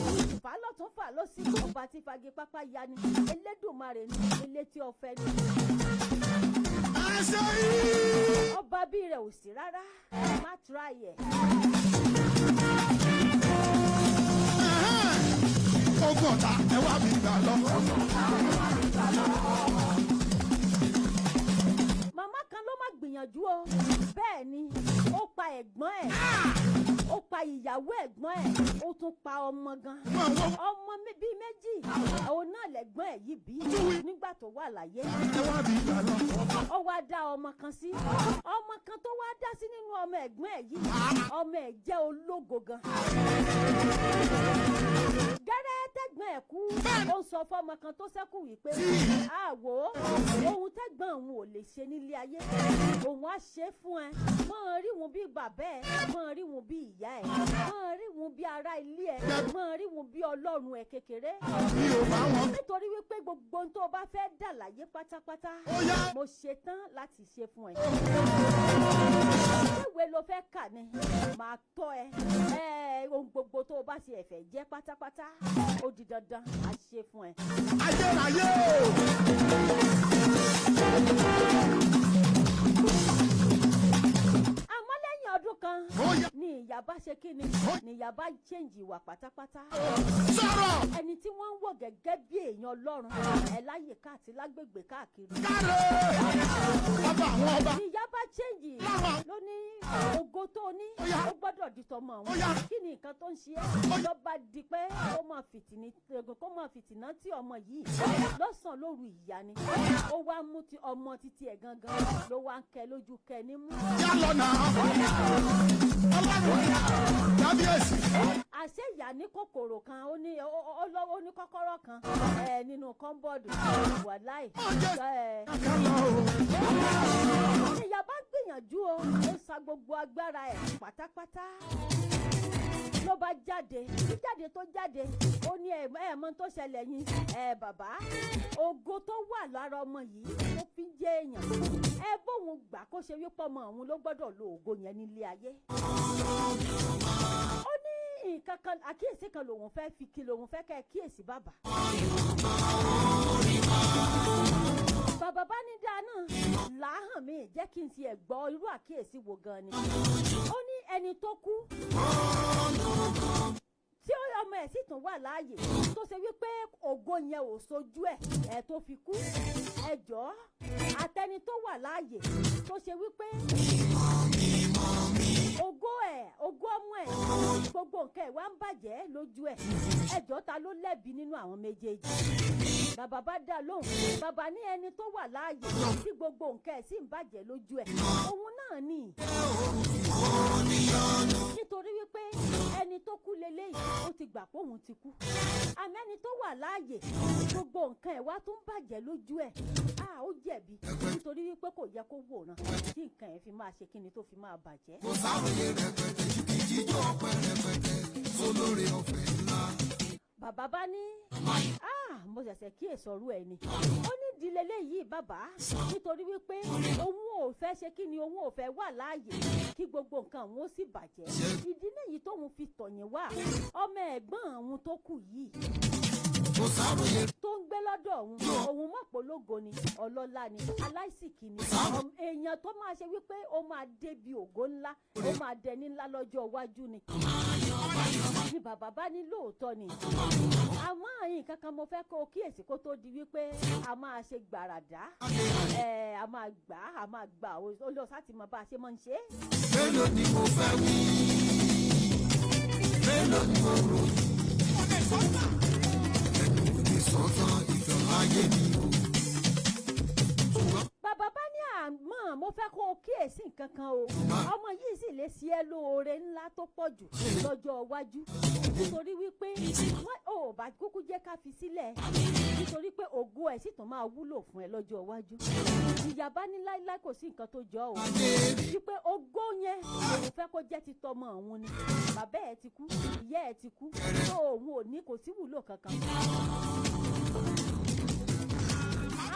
fà lọ́tún, fà lọ́sí, ọba tí fagi pápá ya ni Elédùmarè ni, elétí ọ̀fẹ́ ni. Àṣẹ yìí. Ọba bí rẹ̀ ò sí rárá, má tura yẹ. Ogun ọ̀tá, ẹ wá mi gbà lọ. Màmá kan ló má gbìyànjú o. Bẹ́ẹ̀ ni, ó pa ẹ̀gbọ́n ẹ̀, ó pa ìyàwó ẹ̀gbọ́n ẹ̀, ó tún pa ọmọ gan. Máa wọ́. Ọmọ bíi méjì òun náà lẹ̀gbọ́n ẹ̀ yìí bí nígbà tó wà láyé. Ẹ wá mi gbà lọ. Ó wá dá ọmọ kan sí. Ọmọ kan tó wá dá sí nínú ọmọ ẹ̀gbọ́n ẹ̀ yìí, ọmọ ẹ̀ jẹ́ ológo gan. Gẹ́rẹ́ tẹ́gbọ́n ẹ̀ kú, ó ń sọ fọ́mọ kan tó ṣẹ́kù wípé àwò ohun tẹ́gbọ́n òun ò lè ṣe nílé ayé, òun á ṣe é fún ẹ. Máa rí wọn bí bàbá ẹ, máa rí wọn bí ìyá ẹ, máa rí wọn bí ará ilé ẹ, máa rí wọn bí ọlọ́run ẹ kékeré. Mi ò bá wọn. Nítorí wípé gbogbo ohun tó o bá fẹ́ dà láyé pátápátá, Ó yá. mo ṣetán láti ṣe fún ẹ. Ìwé ló fẹ́ kà ni, màá tọ́ ẹ. Ẹ ohun gbogbo tó o bá ṣe ẹ̀fẹ̀ jẹ́ pátápátá, ó di dandan, a ṣe fún ẹ. Ayérayé o. Àmọ́ lẹ́yìn Ọdún kan Ó yá. ni ìyá bá ṣe kí ni, ni ìyá bá change ìwà pátápátá. Sọ̀rọ̀. Ẹni tí wọ́n ń wò gẹ́gẹ́ bí èèyàn Ọlọ́run ẹ̀ láyè káàkiri, lágbègbè káàkiri. Káre. Ọba àwọn ọba. Ni ìyá bá change Láwọn. ló ní ògo tó ní, Ó yá. ó gbọ́dọ̀ di tọmọ Ó àwọn. yá. Kí ni nǹkan tó ń ṣe ẹ́? Ló bá di pé kó máa fìtìná tí ọmọ yìí lọ́sàn-án lóru. Ìyá ni ó wá mú ti ọmọ títí ẹ̀ gangan, ló wá ń kẹ lójú, kẹ nímú. Yá lọ nà. Ọlọ́run. Kábíyèsí. Àṣé ìyá ní kòkòrò kan, ó ní ó ní kọ́kọ́rọ́ kan ẹ nínú cupboard, wàláì ẹ. Ká lọ o. Ìyá bá gbìyànjú o, ó sa gbogbo agbára ẹ̀ pátápátá, ló bá jáde. Jáde tó jáde, ó ní ẹ mọ tó ṣẹlẹ̀ yín ẹ bàbá, ògo tó wà lára ọmọ yìí tó fi ń jẹ́ èèyàn, ẹ bóun gbà kó ṣe wípé ọmọ òun ló gbọ́dọ̀ lo ògo yẹn nílé ayé. Ó ní nǹkan kan, àkíyèsí kan lòun fẹ́ fi kí lòun fẹ́ kẹ́ ẹ kíyèsí, bàbá. Bàbá bá ní dáa náà làáhàn mi, jẹ́ kí n tiẹ̀ gbọ́ irú àkíyèsí wo gan ni. Ó ní ẹni tó kú tí ọmọ ẹ̀ sì tún wà láàyè, tó ṣe wípé ògo yẹn ò sojú ẹ̀ ẹ̀ tó fi kú, ẹ jọ̀ọ́, àtẹni tó wà láàyè tó ṣe wípé ògo ẹ̀, ògo ọmọ ẹ̀, gbogbo nǹkan ẹ̀ wá ń bàjẹ́ lójú ẹ̀, ẹ jọ̀ọ́, ta ló lẹ́bi nínú àwọn méjèèjì? Bàbá bá dá lóhùn. Bàbá ní ẹni tó wà láàyè tí gbogbo nǹkan ẹ̀ sì ń bàjẹ́ lójú ẹ̀, òun náà ni, nítorí wípé ẹni tó kú leléyìí, ó ti gbà pé òun ti kú, àmọ́ ẹni tó wà láàyè, gbogbo nǹkan ẹ̀ wá tó ń bàjẹ́ lójú ẹ̀, á ó jẹ̀bi, nítorí wípé kò yẹ kó wòran tí nǹkan ẹ̀ fi máa ṣe kíni, tó fi máa bàjẹ́. Kò sáròyé rẹpẹtẹ ju kí jíjó ọpẹ́ rẹpẹtẹ sólórí ọ̀fẹ́ ńlá. Bàbá bá ní, "Ah, mo ṣẹ̀ṣẹ̀ kíyèsí ọ̀rú ẹ̀ ni." Ó ní ìdílé léyìí, bàbá, nítorí wípé òun ò fẹ́ ṣe kí ni, òun ò fẹ́ wà láàyè kí gbogbo nǹkan òun ó sì bàjẹ́. Ìdí nìyí tóun fi tọ̀yìn wá ọmọ ẹ̀gbọ́n òun tó kù yìí Kò sáròyé tó ń gbé lọ́dọ̀ òun. Òun mọ̀ pé ológo ni, ọlọ́lá ni, aláìsìkì ni, èèyàn tó máa ṣe wípé ó máa débi ògo ńlá, ó máa dẹni ńlá lọ́jọ́ iwájú ni. Ni bàbá bá ní lóòótọ́ ni, àmọ́ nǹkan kan mo fẹ́ kó o kíyèsí kó tó di wípé a máa ṣe gbàràdá ẹ, a máa gbà á, a máa gbà ó lọ sáti mọ bá a ṣe máa ń ṣe é. Mélòó ni mo fẹ́ wí? Mélòó ni mo ròyìn? Ẹnu ò lè sọ́tàn ìtàn ayé mi o. Bàbá bá ní, àmọ́ mo fẹ́ kó o kíyèsí nǹkan kan o, ọmọ yìí sì lè ṣe ẹ́ lóore ńlá tó pọ̀ jù lọ́jọ́ iwájú, nítorí wípé wọ́n ò bá kúkú jẹ́ ká fi sílẹ̀, nítorí pé ògo ẹ̀ sì tún máa wúlò fún ẹ lọ́jọ́ iwájú. Ìyá bá ní láíláí, kò sí nǹkan tó jọ o, wípé ògo yẹn òun fẹ́ kó jẹ́ ti tọmọ òun ni. Bàbá ẹ̀ ti kú, ìyá ẹ̀ ti kú, tó òun ò ní, kò sí wúlò kankan,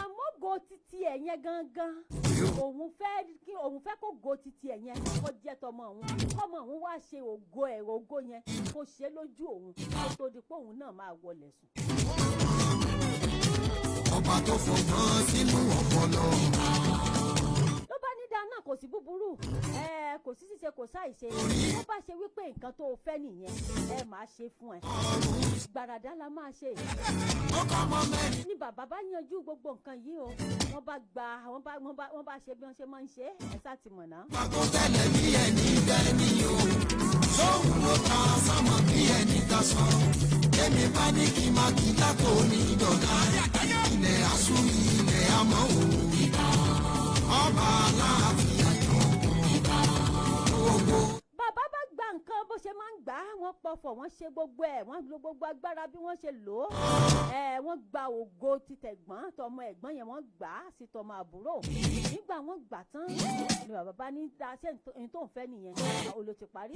àmọ́ ògo títí ẹ̀ yẹn gangan, òun fẹ́ kí òun fẹ́ kó go títí ẹ̀ yẹn kó jẹ́ tọmọ òun, kọ́mọ òun wá ṣe ògo ẹ̀, ògo yẹn kó ṣe lójú òun kó tó di pé òun náà máa wọlé sùn. Ọba tó fọgbọ́n sínú ọpọlọ. Ló bá ní dáná, kò sí búburú ẹ, kò sí ṣíṣe, kò ṣàìṣe. Tó bá ṣe wípé nǹkan tó o fẹ́ nìyẹn, ẹ máa ṣe fún ẹ, gbàràdá la máa ṣe. Ó kọ́ ọmọ mẹ́rin. Ní bàbá bá yanjú gbogbo nǹkan yìí o, wọ́n bá gba, wọ́n bá ṣe bí wọ́n ṣe máa ń ṣe é, ẹ sá ti mọ̀ náà. Pàtó tẹ́lẹ̀ bí ẹni dẹ́ni o. Sóhun ló ta sámọ̀ bí ẹni ta sọ. Kémi bá ní kí n máa kí látò ní dọ̀dá. Ilẹ̀ asú, ilẹ̀ amọ́ o. Ọba aláàfin àjọ. Gbogbo. Bàbá bá gba nǹkan bó ṣe máa ń gbà á, wọ́n pọ̀fọ̀, wọ́n ṣe gbogbo ẹ̀, wọ́n lo gbogbo agbára bí wọ́n ṣe lò ó ẹ̀, wọ́n gba ògo títẹ̀gbọ́n, tọmọ ẹ̀gbọ́n yẹn, wọ́n gbà á sí tọmọ àbúrò. Nígbà wọ́n gbà tán ni bàbá bá ní ta ṣé n tó ń fẹ́ nìyẹn, ó ló ti parí.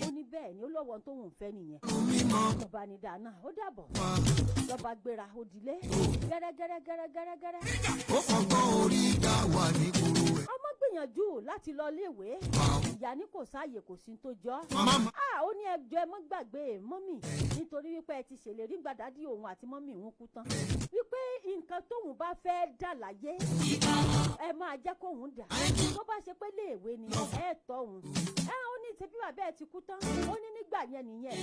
Ó ní bẹ́ẹ̀ ni, ó lọ́wọ́ tó ń fẹ́ nìyẹn. Bàbá ní dáná, ó dàbọ̀. Lọ́ba gbéra, ó dilé gẹ́rẹ́gẹ́rẹ́gẹ́rẹ́gẹ́rẹ́. Ó fọgbọ́n orí dá wà ní koro ẹ̀. Ọmọ gbìyànjú láti lọ léèwé. Ìyá ní kò sáàyè, kò sí tó jọ. Màmá. Ah, ó ní ẹjọ́, ẹ mọ́ gbàgbé mummy, nítorí wípé ẹ ti ṣèlérí gbàdádì òun àti mummy òun kú tán, wípé nǹkan tóun bá fẹ́ dà láyé, ẹ máa jẹ́ kóun dà. Tó bá ṣe pé léèwé ni ẹ tọ́ òun ẹ. Ó ní ti bí bàbá ẹ ti kú tán, ó ní nígbà yẹn nìyẹn.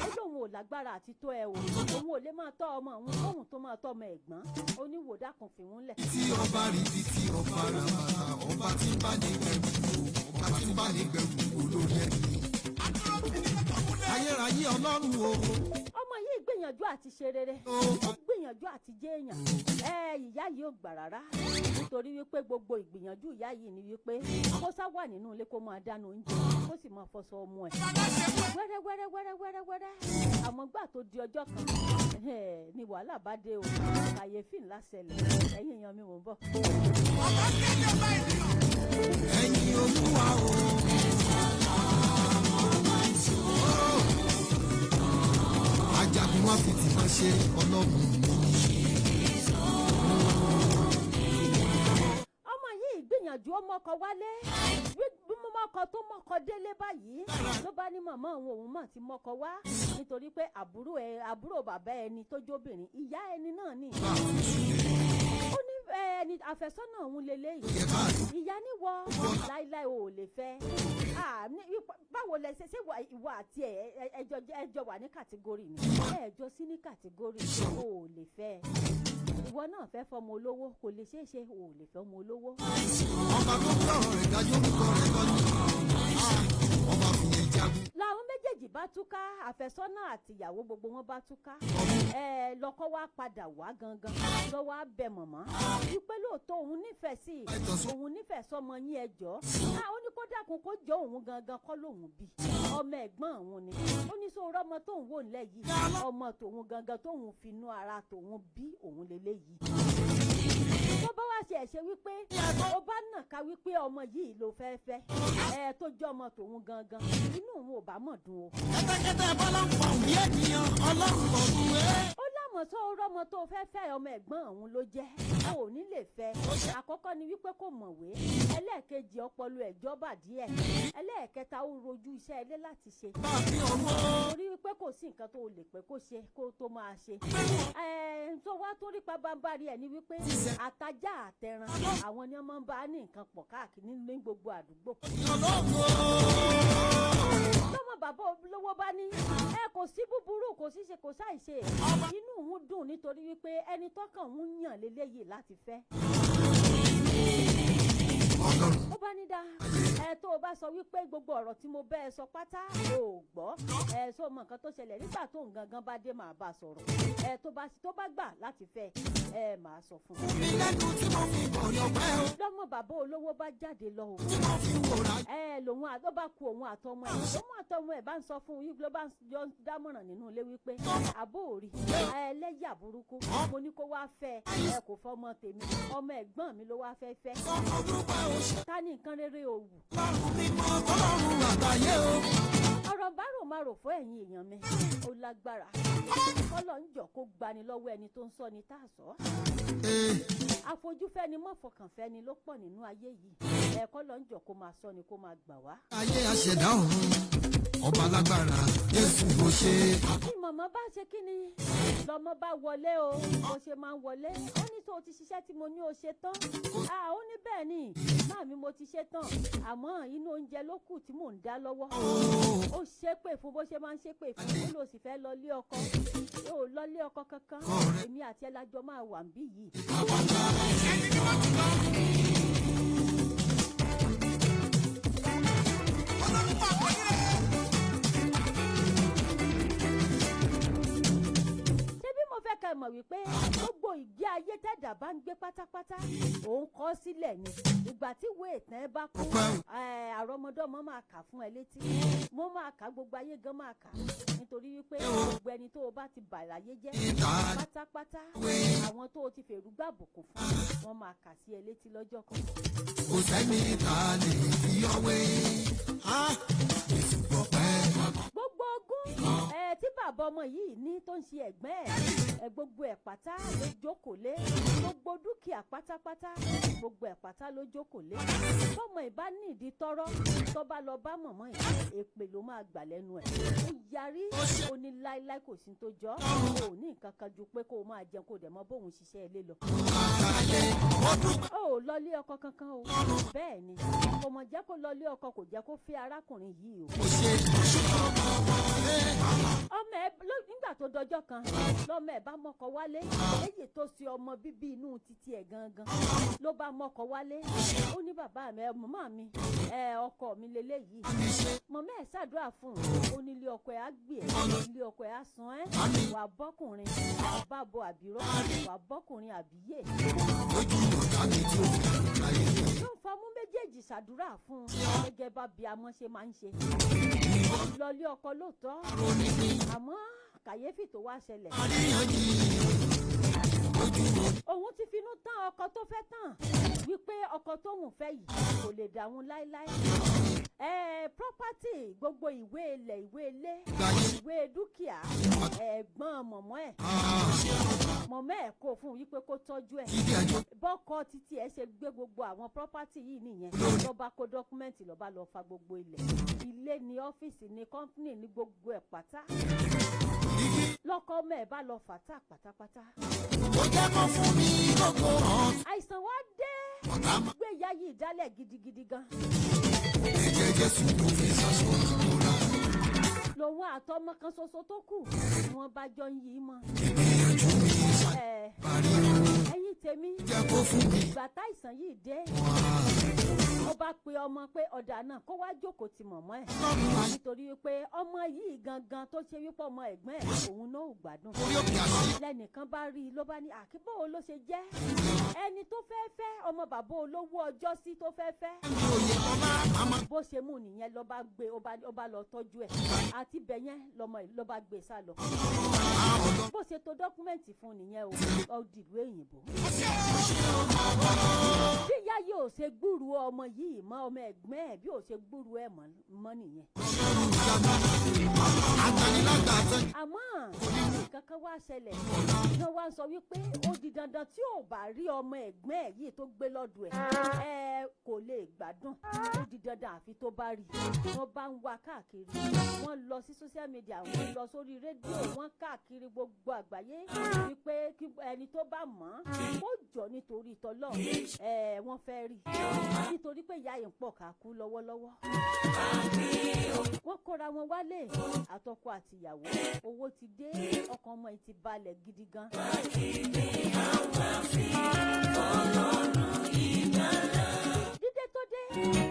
Ó lóun ò lágbára àti tó ẹ o, òun ò lè máa tọ́ ọmọ òun kóun tó máa tọ́ ọmọ ẹ̀gbọ́n. Ó ní wòdà kan fìwọ́n lẹ̀. Tí ọba rí bí tí ọba rà bàtà, ọba tí ń bá ní gbẹrù, ọba tí ń bá ní gbẹrù, olórí ẹni. Ayérayé Ọlọ́run o. Ọmọ yìí gbìyànjú àti ṣe rere, ó gbìyànjú àti jẹ́ èèyàn. Ẹ ìyá yìí ò gbà rárá, nítorí wípé gbogbo ìgbìyànjú ìyá yìí ni wípé kó sá wà nínú ilé, kó máa dáná oúnjẹ, kó sì máa fọṣọ ọmọ ẹ̀ wẹ́rẹ́ wẹ́rẹ́ wẹ́rẹ́ wẹ́rẹ́ wẹ́rẹ́. Àmọ́ gbà tó di ọjọ́ kan ni wàhálà bá dé o, kàyéfì ńlá ṣẹlẹ̀. Ẹ̀yin èèyàn mi, mò ń bọ̀. Ẹ̀yin Olúwa o. Ajagun wá fi tìmọ̀ ṣe Ọlọ́run mi. Ọmọ yìí gbìyànjú, ó mọ́kọ wálé. Bí mo mọ́kọ tó mọ́kọ délé báyìí, ló bá ní màmá òun, òun mà ti mọ́kọ wá, nítorí pé àbúrò ẹ, àbúrò bàbá ẹni tó jóbìnrin, ìyá ẹni náà ni. Ó ní ẹni àfẹ́sọ́nà òun lélẹ́yìí. Ìyá níwọ láíláí o ò lè fẹ́. Ah, báwo lẹ ṣe ṣé ìwọ àti ẹ ẹjọ wà ní category ni? Ẹjọ sí ní category, o ò lè fẹ́. Ìwọ náà fẹ́ fọmọ olówó, kò lè ṣeé ṣe, o ò lè fẹ́ ọmọ olówó. Ọba tó gbé ọ̀rọ̀ rẹ̀ dájú, orúkọ rẹ̀ lọ́nà. Ọba fìyẹn jagun. Làwọn méjèèjì bá túká, àfẹ́sọ́nà àtìyàwó, gbogbo wọn bá túká. Ẹ lọ́kọ wá padà wá gangan lọ́wọ́ á bẹ mọ̀mọ́ wípé lóòótọ́ òun nífẹ̀ẹ́ sí i, òun nífẹ̀ẹ́ sọmọ yín, ẹ jọ̀ọ́. Ó ní kó dákun, kó jọ, òun gangan kọ́ lòun bí, ọmọ ẹ̀gbọ́n òun ni. Ó ní sọ ọmọ tóun wò nílẹ̀ yìí, ọmọ tòun gangan tóun finú ara tòun bí òun lélẹ́yìí. Tó bá wá ṣe ẹ̀ṣẹ̀ wípé ó bá nàka wípé ọmọ yìí ló fẹ́ fẹ́ ẹ, tó jẹ́ ọmọ tòun gangan, inú òun ò bá mọ̀ dùn o. Kẹ́tẹ́kẹ́tẹ́ bọ́lá ń pọ̀ bí ènìyàn, Ọlọ́run ọ̀run ẹ̀. Ó lámọ̀ tó rọ́mọ tó fẹ́ fẹ́, ọmọ ẹ̀gbọ́n òun ló jẹ́, ó ò ní lè fẹ́. Àkọ́kọ́ ni wípé kò mọ̀wé, ẹlẹ́ẹ̀kejì, ọpọlọ ẹ̀ jọba díẹ̀, ẹlẹ́ẹ̀kẹta, ó rojú iṣẹ́ ilé láti ṣe, Bá a fi ọwọ́. torí wípé kò sí nǹkan tó lè pẹ́ kó ṣe kó tó máa ṣe. Ẹ̀ẹ́n tó wá tó rí pabambarì ẹ̀ ni wípé àtajá àtẹran, àwọn ni wọ́n máa ń bá ní nǹkan pọ̀ káàkiri ní gbogbo àdúgbò. Lọ́mọ bàbá olówó bá ní ẹ kò sí búburú, kò sí ṣe, kò ṣàìṣe, inú òun dùn nítorí wípé ẹni tọ́kàn òun yàn léléyìí láti fẹ́. Ọlọ́run. Ó bá ní dá ẹ, tó o bá sọ wípé gbogbo ọ̀rọ̀ tí mo bẹ́ ẹ sọ pátá o ò gbọ́, ẹ sọ mọ nǹkan tó ṣẹlẹ̀ nígbà tó ń gangan bá dé, màá bá a sọ̀rọ̀. Ẹ tó bá gbà láti fẹ́ ẹ, màá sọ fún un. Mi lẹ́nu tí mo fi bọ̀rẹ̀ ọpẹ́ o. Lọ́mọ bàbá olówó bá jáde lọ o. Tí mo fi wòrà. Ẹ lòun ló bá ku òun àtọmọ ẹ, òun àtọmọ ẹ bá ń sọ fún un, ló bá ń jọ ń dámọ̀ràn nínú ilé wípé àbó òrì ẹlẹ́yà burúkú, mo ní kó wá fẹ́ ẹ, kò fọmọ tèmi, ọmọ ẹ̀gbọ́n mi ló wá fẹ́ fẹ́. Ọmọ dúpẹ́ o ṣe. Ta ni nǹkan rere òwù? Ọlọ́run mímọ́, Ọlọ́run àgbáyé o. Ọ̀rọ̀ bárò máa rò fún ẹ̀yin èèyàn mi, ó lágbára. Kọ́lọ̀ ń jọ kó gbani lọ́wọ́ ẹni tó ń sọ ni tá a sọ. Ee. Àfojúfẹ́ni mọ́fọkànfẹ́ni ló pọ̀ nínú ayé yìí. Ẹ̀ kọ́lọ̀ ń jọ kó máa sọ ni, kó máa gbà wá. Ayé aṣẹ̀dá ọ̀run, ọba lágbára, Jésù ló ṣe. Bí màmá bá ṣe kí ni lọmọ bá wọlé o, bó ṣe máa ń wọlé, ó ní tó o ti ṣiṣẹ́ tí mo ní o ṣe tán? Ah, ó ní bẹ́ẹ̀ ni máàmí, mo ti ṣe tán, àmọ́ inú oúnjẹ ló kù tí mò ń dá lọ́wọ́. Ó ṣépè fún bó ṣe máa ń ṣépè fún. Ó lò sì fẹ́ lọ lé ọkọ, ó lọ lé ọkọ kankan, èmi àti ẹ lájọ máa wà ń bí yìí. Ṣé bí mo fẹ́ kẹ́ mọ̀ wípé gbogbo ìgbé ayé tẹ̀dá bá ń gbé pátápátá, òun kọ́ sílẹ̀ ni. Ìgbà tí ìwé ìtàn ẹ bá kú, àrọ́mọdọ́mọ máa kà fún ẹ létí, mo máa kà, gbogbo ayé gan máa kà, nítorí wípé gbogbo ẹni tó o bá ti bà láyé jẹ́ pátápátá, àwọn tó o ti fèrú gbàbùkún fún, wọn máa kà sí ẹ létí lọ́jọ́ kan. Kò sẹ́ni tá a lè fi ọwé. Jésù gbọ́ pẹ́. Gbogbo ogún Ẹ tí bàbá ọmọ yìí ní tó ń ṣe ẹ̀gbẹ́ ẹ̀, ẹ gbogbo ẹ̀ pátá ló jókòó lé, gbogbo dúkìá pátápátá, gbogbo ẹ̀ pátá ló jókòó lé. Bọ́mọ ìbá nídìí tọ́rọ́ tó bá lọ bá mọ̀mọ́ yìí, èpè ló máa gbà lẹ́nu ẹ̀. Ó yarí, ó ní láéláé, kò sí tó jọ́, ó ní nǹkan kan ju pé kó o máa jẹun, kó o dẹ̀ mọ bóun ṣiṣẹ́ ilé lọ. Ó ò lọlé ọkọ kankan o. Bẹ́ẹ̀ ni, kò mọ̀ jẹ́ kó lọlé ọkọ, kò jẹ́ kó fẹ́ arákùnrin yìí o. Ọmọ ẹ nígbà tó dọjọ́ kan, lọ́mọ ẹ bá mọ́kọ wálé, èyí tó ṣe ọmọ bíbí inú títí ẹ̀ gangan ló bá mọ́kọ wálé. Ó ní, "Bàbá mi, ẹ màmá mi, ẹ ọkọ mi lélẹ́yìí." Mọ̀mọ́ ẹ̀ ṣàdúrà fún un, ó ní ilé ọkọ ẹ̀ á gbé ẹ̀, ilé ọkọ ẹ̀ á san ẹ́, wà bọ́kùnrin bá bo àbírọ́, wà bọ́kùnrin àbíyè. Lójú ọ̀tá mi tí ò fi láyé mi. Ló ń fọmú méjèèjì ṣàdúrà fún un gẹ́gẹ́ bá bí amọ́ ṣe máa ń ṣe. Lọlé ọkọ lóòótọ́, àmọ́ kàyéfì tó wá ṣẹlẹ̀, òun ti finú tán ọkọ tó fẹ́ tán wípé ọkọ tóun fẹ́ yìí kò lè dà òun láéláé. Ẹ property, gbogbo ìwé ilẹ̀, ìwé ilé, ìwé dúkìá ẹ̀gbọ́n mọ̀mọ́ ẹ̀, mọ̀mọ́ ẹ̀ kó fún un wípé kó tọ́jú ẹ̀. Bọ́kọ títí ẹ̀ ṣe gbé gbogbo àwọn property yìí nìyẹn, ló bá kó document, ló bá lọ fa gbogbo ilẹ̀, ilé ní, ọ́fíìsì ní, company ní, gbogbo ẹ̀ pátá lọ́kọ ọmọ ẹ̀ bá lọ fà tá pátápátá. Ó jẹ́ kó fún mi lóko hàn. Àìsàn wá dé, Ọ̀tá máa gbé ìyá yìí dálẹ̀ gidigidi gan. Ẹ̀jẹ̀ Jésù ló fi ṣaṣọ ìbora. Lòun àtọmọ kan ṣoṣo tó kù ni wọ́n bá jọ ń yí mọ́. Ìgbìyànjú mi Ẹ ṣàparí o. ẹ̀yin tèmi, Jẹ́ kó fún mi. ìgbà táìsàn yìí dé, ó bá pe ọmọ pé ọ̀dà náà kó wá jókòó ti mọ̀mọ́ ẹ̀, nítorí wípé ọmọ yìí gangan tó ṣe wípé ọmọ ẹ̀gbọ́n ẹ̀, òun náà ò gbádùn. Orí òkè àṣẹ. Lẹ́nìkan bá rí i, ló bá ní àkíbò ló ṣe jẹ́ ẹni tó fẹ́ fẹ́ ọmọ bàbá olówó ọjọ́ sí tó fẹ́ fẹ́. Mi ò yẹ ọlá àmọ́. Bó ṣe mú nìyẹn, ló bá gbé, ó bá lọ tọ́jú ẹ̀ àti bẹ̀ yẹn lọmọ yìí ló bá gbé sá lọ. Bó ṣe to document fún nìyẹn o, ó dìlú èyìnbó. Bí ìyá yìí ò ṣe gbúrú ọmọ yìí mọ́, ọmọ ẹ̀gbọ́n ẹ̀, bí ò ṣe gbúrú ẹ̀ mọ́ nìyẹn. Agbanilágbà tán. Àmọ́ nǹkan kan wá ṣẹlẹ̀ ní wọ́n wá ń sọ wípé ó di dandan, tí ò bá rí ọmọ ẹ̀gbọ́n ẹ̀ yìí tó gbé lọ́dọ̀ ẹ̀, ẹ kò lè gbádùn, ó di dandan àfi tó bá rí. Wọ́n bá ń wá káàkiri, wọ́n lọ sí social media, wọ́n lọ sórí rédíò, wọ́n káàkiri gbogbo àgbáyé wípé kí ẹni tó bá mọ̀ ọ́n kó jọ nítorí tọ́lọ́ ẹ, wọ́n fẹ́ rí, nítorí pé ìyá yìí ń pọ̀ ká kú lọ́wọ́lọ́wọ́. Wọ́n kóra wọn wálé, àtọkọ àtìyàwó. Owó ti dé, ọkàn ọmọ yìí ti balẹ̀ gidi gan. Dídé tó dé,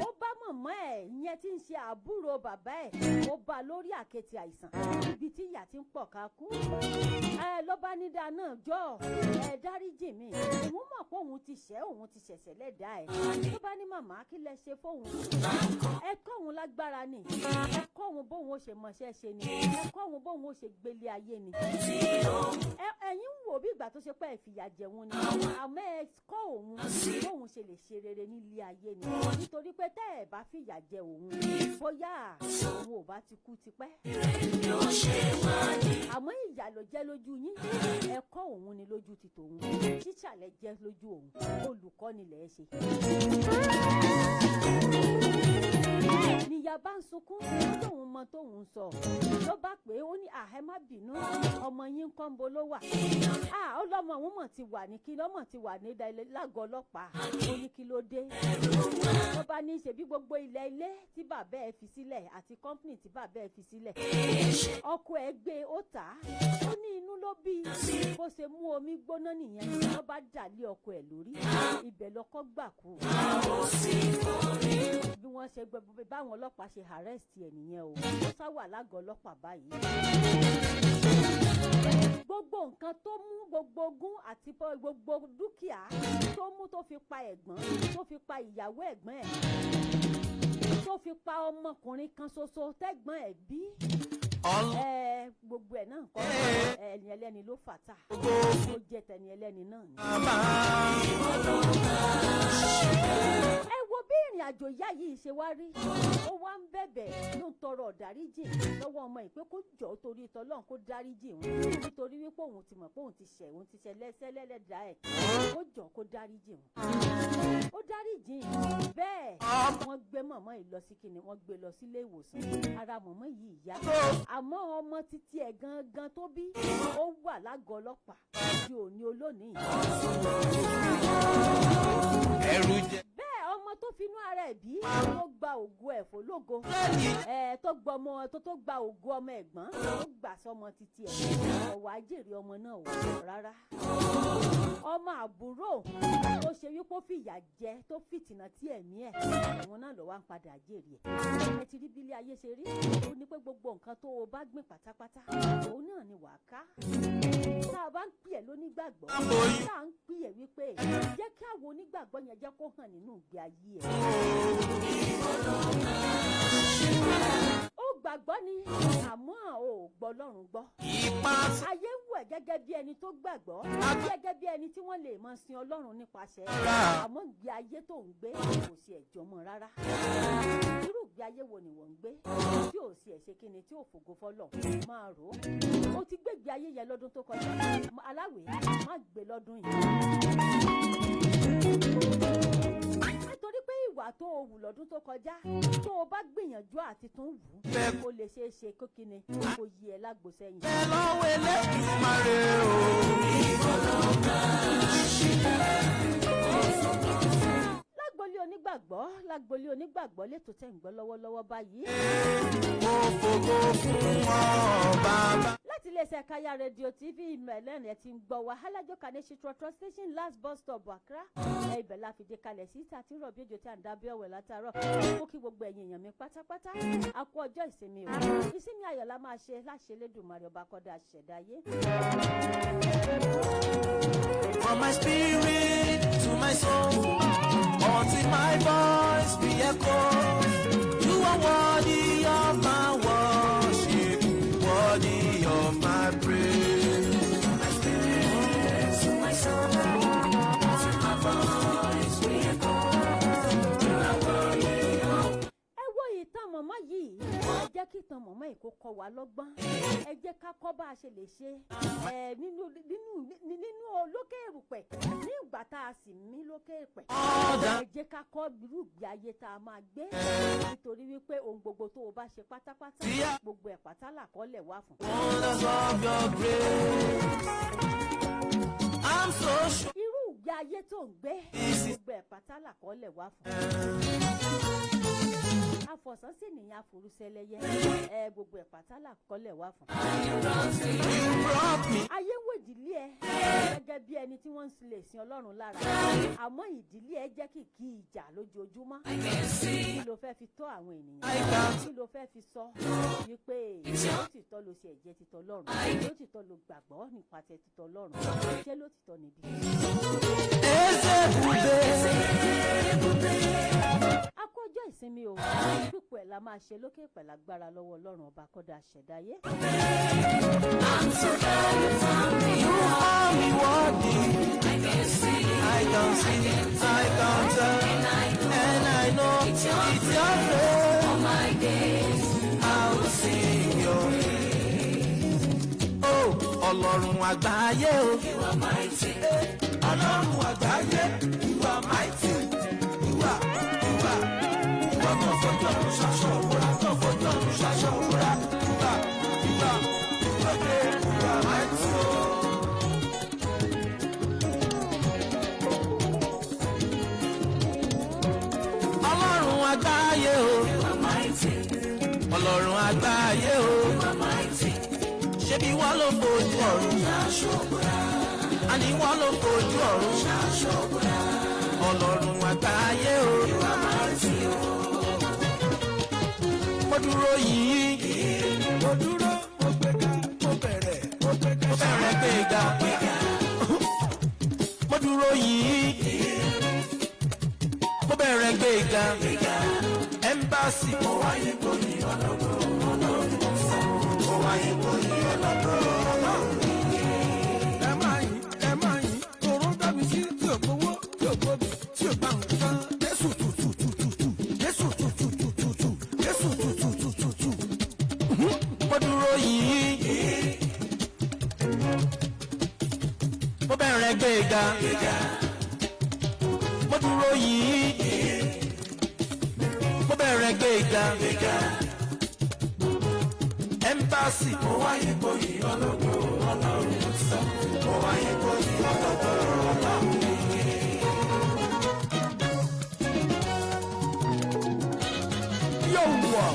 ó bá mọ̀mọ́ ẹ̀ ìyẹn tí ń ṣe àbúrò bàbá ẹ̀, ó bá a lórí àkẹ́tì àìsàn ibi tí ìyà ti ń pọ̀ ká kú. Ẹ ló bá nídàá náà, jọ ẹ dáríjì mi, òun mọ̀ pé òun ti ṣẹ̀, òun ti ṣẹ̀ṣẹ̀ lẹ́dàá ẹ̀. Ló bá ní, "Màmá, kí lẹ ṣe fóun? Ẹ kọ́ òun lágbára ni, ẹ kọ́ òun bóun ó ṣe mọṣẹ́ ṣe ni, ẹ kọ́ òun bóun ó ṣe gbélé ayé ni. Ẹ ẹ̀yin ń wò bí ìgbà tó ṣe pé ẹ fìyà jẹun ni, àmọ́ ẹ kọ́ òun bóun ṣe lè ṣe rere nílé ayé ni, nítorí pé tẹ́ ẹ bá fìyà jẹ òun, bóyá òun ò bá ti kú tipẹ́, àmọ́ ìyà ló jẹ́ lójú yín. Ẹ kọ́ òun ni lójú ti tòun, tíṣà lẹ jẹ́ lójú òun, olùkọ́ ni lẹ̀ ṣe." Níyà bá ń sunkún, tóun mọ tóun sọ, ló bá pé ó ní, "Àhẹ, má bínú, ọmọ yín ń kọ́ ń bo ló wà?" À, ó lọ́mọ òun mọ̀ ti wà ní kí lọ́mọ ti wà ní lágọ̀ọ́ ọlọ́pàá. Ó ní, "Kí ló dé?" Ló bá ní ṣebí gbogbo ilẹ̀ ilé tí bàbá ẹ̀ fi sílẹ̀ àti company tí bàbá ẹ̀ fi sílẹ̀, ọkọ ẹ̀ gbé, ó tà á. Ó ní inú ló bí i, bó ṣe mú omi gbóná nìyẹn, ló bá dà lé ọkọ ẹ̀ lórí. Ibẹ̀ lọkọ gbà kú. Bí wọ́n ṣe gbẹ báwọn ọlọ́pàá ṣe arrest ẹ̀ nìyẹn o. Ó sá wà lágọ̀ọ́ ọlọ́pàá báyìí. Gbogbo nǹkan tó mú, gbogbo ogún àti gbogbo dúkìá tó mú, tó fi pa ẹ̀gbọ́n, tó fi pa ìyàwó ẹ̀gbọ́n ẹ̀, tó fi pa ọmọkùnrin kan ṣoṣo tẹ́gbọ́n ẹ̀ bí, ẹ gbogbo ẹ̀ náà kọ́, ẹni ẹlẹ́ni ló fà tà, ó jẹ́ tẹni ẹlẹ́ni náà ni. Ẹ wo bí ìrìn Ìrìn àjò ìyá yìí ṣe wá rí, ó wá ń bẹ̀bẹ̀, ló ń tọrọ ọ̀dáríjì lọ́wọ́ ọmọ yìí pé kó jọ̀ọ́, torí tọlọ́run, kó dáríjì òun, nítorí wípé òun ti mọ̀ pé òun ti ṣẹ̀, òun ti ṣẹ̀ lẹ́sẹ̀ lẹ́lẹ́dàá ẹ̀, kó jọ̀ọ́, kó dáríjì òun. Ó dáríjì. Bẹ́ẹ̀ wọ́n gbé mọ̀mọ́ yìí lọ sí kíni, wọ́n gbé lọ sílé ìwòsàn. Ara mọ̀mọ́ yìí yá, àmọ́ ọmọ títí ẹ̀ gangan tó bí, ó wà lágọ̀ọ́ ọlọ́pàá di òní olónìí. Ẹrù jẹ. Bẹ́ẹ̀ ọmọ tó finú ara ẹ̀ bí, tó gba ògo ẹ̀ fòlógo ẹ̀, tó gba ọmọ tó gba ògo ọmọ ẹ̀gbọ́n, tó gbà sọmọ títí ẹ̀, ọ̀wá jèrè ọmọ náà ò rárá. Ọmọ àbúrò tó ṣe wípé ó fìyà jẹ, tó fìtìnà tí ẹ̀mí ẹ̀, òun náà ló wá ń padà jèrè ẹ̀. Ẹ ti rí bílé ayé ṣe rí. Ó ní pé gbogbo nǹkan tó o bá gbìn pátápátá, òun náà ni wàá ká. Tá a bá ń pè ẹ́ lónígbàgbọ́, tá a ń pè ẹ́ wípé jẹ́ kí àwọn onígbàgbọ́ yẹn jẹ́ kó hàn nínú ìgbé ayé ẹ̀. Ó gbàgbọ́ ni, àmọ́ ò gbọ́ Ọlọ́run gbọ́. Ipa. Ayé ń wẹ̀ gẹ́gẹ́ bí ẹni tó gbàgbọ́, gẹ́gẹ́ bí ẹni tí wọ́n lè máa sin Ọlọ́run nípasẹ̀, àmọ́ ìgbé ayé tó ń gbé kò sí ẹ̀jọ́ mọ́ rárá. Irú ìgbé ayé wo ni wọ́n ń gbé tí ò sí ẹ̀ ṣe kíni, tí ò fògo fọlọ̀? Máa rò ó. O ti gbé ìgbé ayé yẹn lọ́dún tó kọjá, aláwẹ̀ má gbé lọ́dún yìí, nítorí pé ìwà tó o wù lọ́dún tó kọjá, tó o bá gbìyànjú àti tún wù ú, ó lè ṣeé ṣe kó kíni, kó yí ẹ lágbo sẹ́yìn. Ẹ lọ́wọ́ Elédùmarè o. Lágbolé onígbàgbọ́, lágbolé onígbàgbọ́, lẹ́tọ̀ọ́ tẹ̀ ń gbọ́ lọ́wọ́lọ́wọ́ báyìí. Mo fògo fún ọ, bàbá. Láti iléeṣẹ́ Kaya Radio TV ìmọ̀lẹ́rìn ẹ̀ ti ń gbọ́ wa, alájọ Kaneshie Trotro Station, last bus stop, Accra. Ẹ ibẹ̀ la fìdí kalẹ̀ sí tí a ti ń rọ̀ bí òjò, tí à ń dábẹ́ ọ̀wẹ̀ látàárọ̀. Ó kí gbogbo ẹ̀yin èèyàn mi pátápátá, a kú ọjọ́ ìsinmi o. Ìsinmi ayọ̀ la máa ṣe láṣẹ Elédùmarè, ọba kọ́dà ṣẹ̀dáyé. From my spirit to my soul, until my voice be echoed, you are worthy of my worship, worthy of my praise. From my spirit to my soul, until my voice be echoed, you are worthy of Ẹ wo ìtàn mọ̀mọ́ yìí. Ẹ jẹ́ kí ìtàn mọ̀mọ́ yìí kó kọ́ wa lọ́gbọ́n. Ẹ jẹ́ ká kọ́ bá a ṣe lè ṣe ẹ nínú lókè èrùpẹ̀ ní ìgbà tá a sì mí lókè èrùpẹ̀. Ẹ jẹ́ ká kọ́ irú ìgbé ayé tá a máa gbé, nítorí wípé ohun gbogbo tó o bá ṣe pátápátá, gbogbo ẹ̀ pátá làkọ́lẹ̀ wà fún. Wonders of your grace. I'm so sure. Irú ìgbé ayé tó ń gbé, gbogbo ẹ̀ pátá làkọ́lẹ̀ wà fún. Afọ̀sán sì nìyẹn, àforúsẹ́lẹ́yẹ ẹ, gbogbo ẹ̀ pátá làkọ́lẹ̀ wà fún. You brought me. Ayé ń wò ìdílé ẹ gẹ́gẹ́ bí ẹni tí wọ́n ń lè sin Ọlọ́run lára, àmọ́ ìdílé ẹ jẹ́ kìkì ìjà lójoojúmọ́. Kí ló fẹ́ fi tọ́ àwọn ènìyàn? Kí ló fẹ́ fi sọ wípé lótìtọ́ ló ṣe ẹ̀jẹ̀ títọ́ Ọlọ́run, lótìtọ́ ló gbàgbọ́ nípasẹ̀ títọ́ Ọlọ́run? Ṣé lótìtọ́ níbí? Eze ebube. A kú ọjọ́ ìsinmi o. Pípọ̀ ẹ̀ la máa ṣe lókè pẹ̀lú agbára lọ́wọ́ Ọlọ́run ọba kọ́dà ṣẹ̀dáyé. I'm so glad you found me. You are me worthy. I can see, I can see, I can tell, and I know, and I know it's your it's your grace. All my days. I will sing your praise. Oh, Ọlọ́run àgbáyé o. You are mighty. Ọlọ́run àgbáyé, you are mighty. You are. Ìwọ tó fojú ọ̀run ṣaṣọ òwúrà, tó fojú ọ̀run ṣaṣọ òwúrà. You are, you are, you are mighty o. Ọlọ́run àgbáyé o. You are mighty. Ọlọ́run àgbáyé o. You are mighty. Ṣebí wọ́n ló fojú ọ̀run. Ṣaṣọ òwúrà, Àní wọ́n ló fojú ọ̀run. ṣaṣọ òwúrà. Ọlọ́run àgbáyé o. You are mighty o. Mo dúró yìí. Mo dúró, mo gbéga, mo bẹ̀rẹ̀, mo gbéga. Mo bẹ̀rẹ̀ gbéga. Mo dúró yìí. Mo bẹ̀rẹ̀ gbéga. Ẹ́mbáàsì. Mo wáyé gbóyin ọlọ́gbọ́n, Ọlọ́run mo wáyé gbóyin ọlọ́gbọ́n. Ẹ máa yìn, ẹ máa yìn, tòró dábì sí tí ò gbowó, tí ò gbóbi, tí ò gbà nǹkan. Jésù tù tù tù tù tù. Mo bẹ̀rẹ̀ gbéga. Mo dúró yìí. Mo bẹ̀rẹ̀ gbéga. Ẹ́mbáàsì. Mo wáyé gboyè ọlọ́gbọ́n ọlọ́run mo ti sọ. Mo wáyé gboyè ọlọ́gbọ́n ọlọ́run mi. Yóò wọ̀.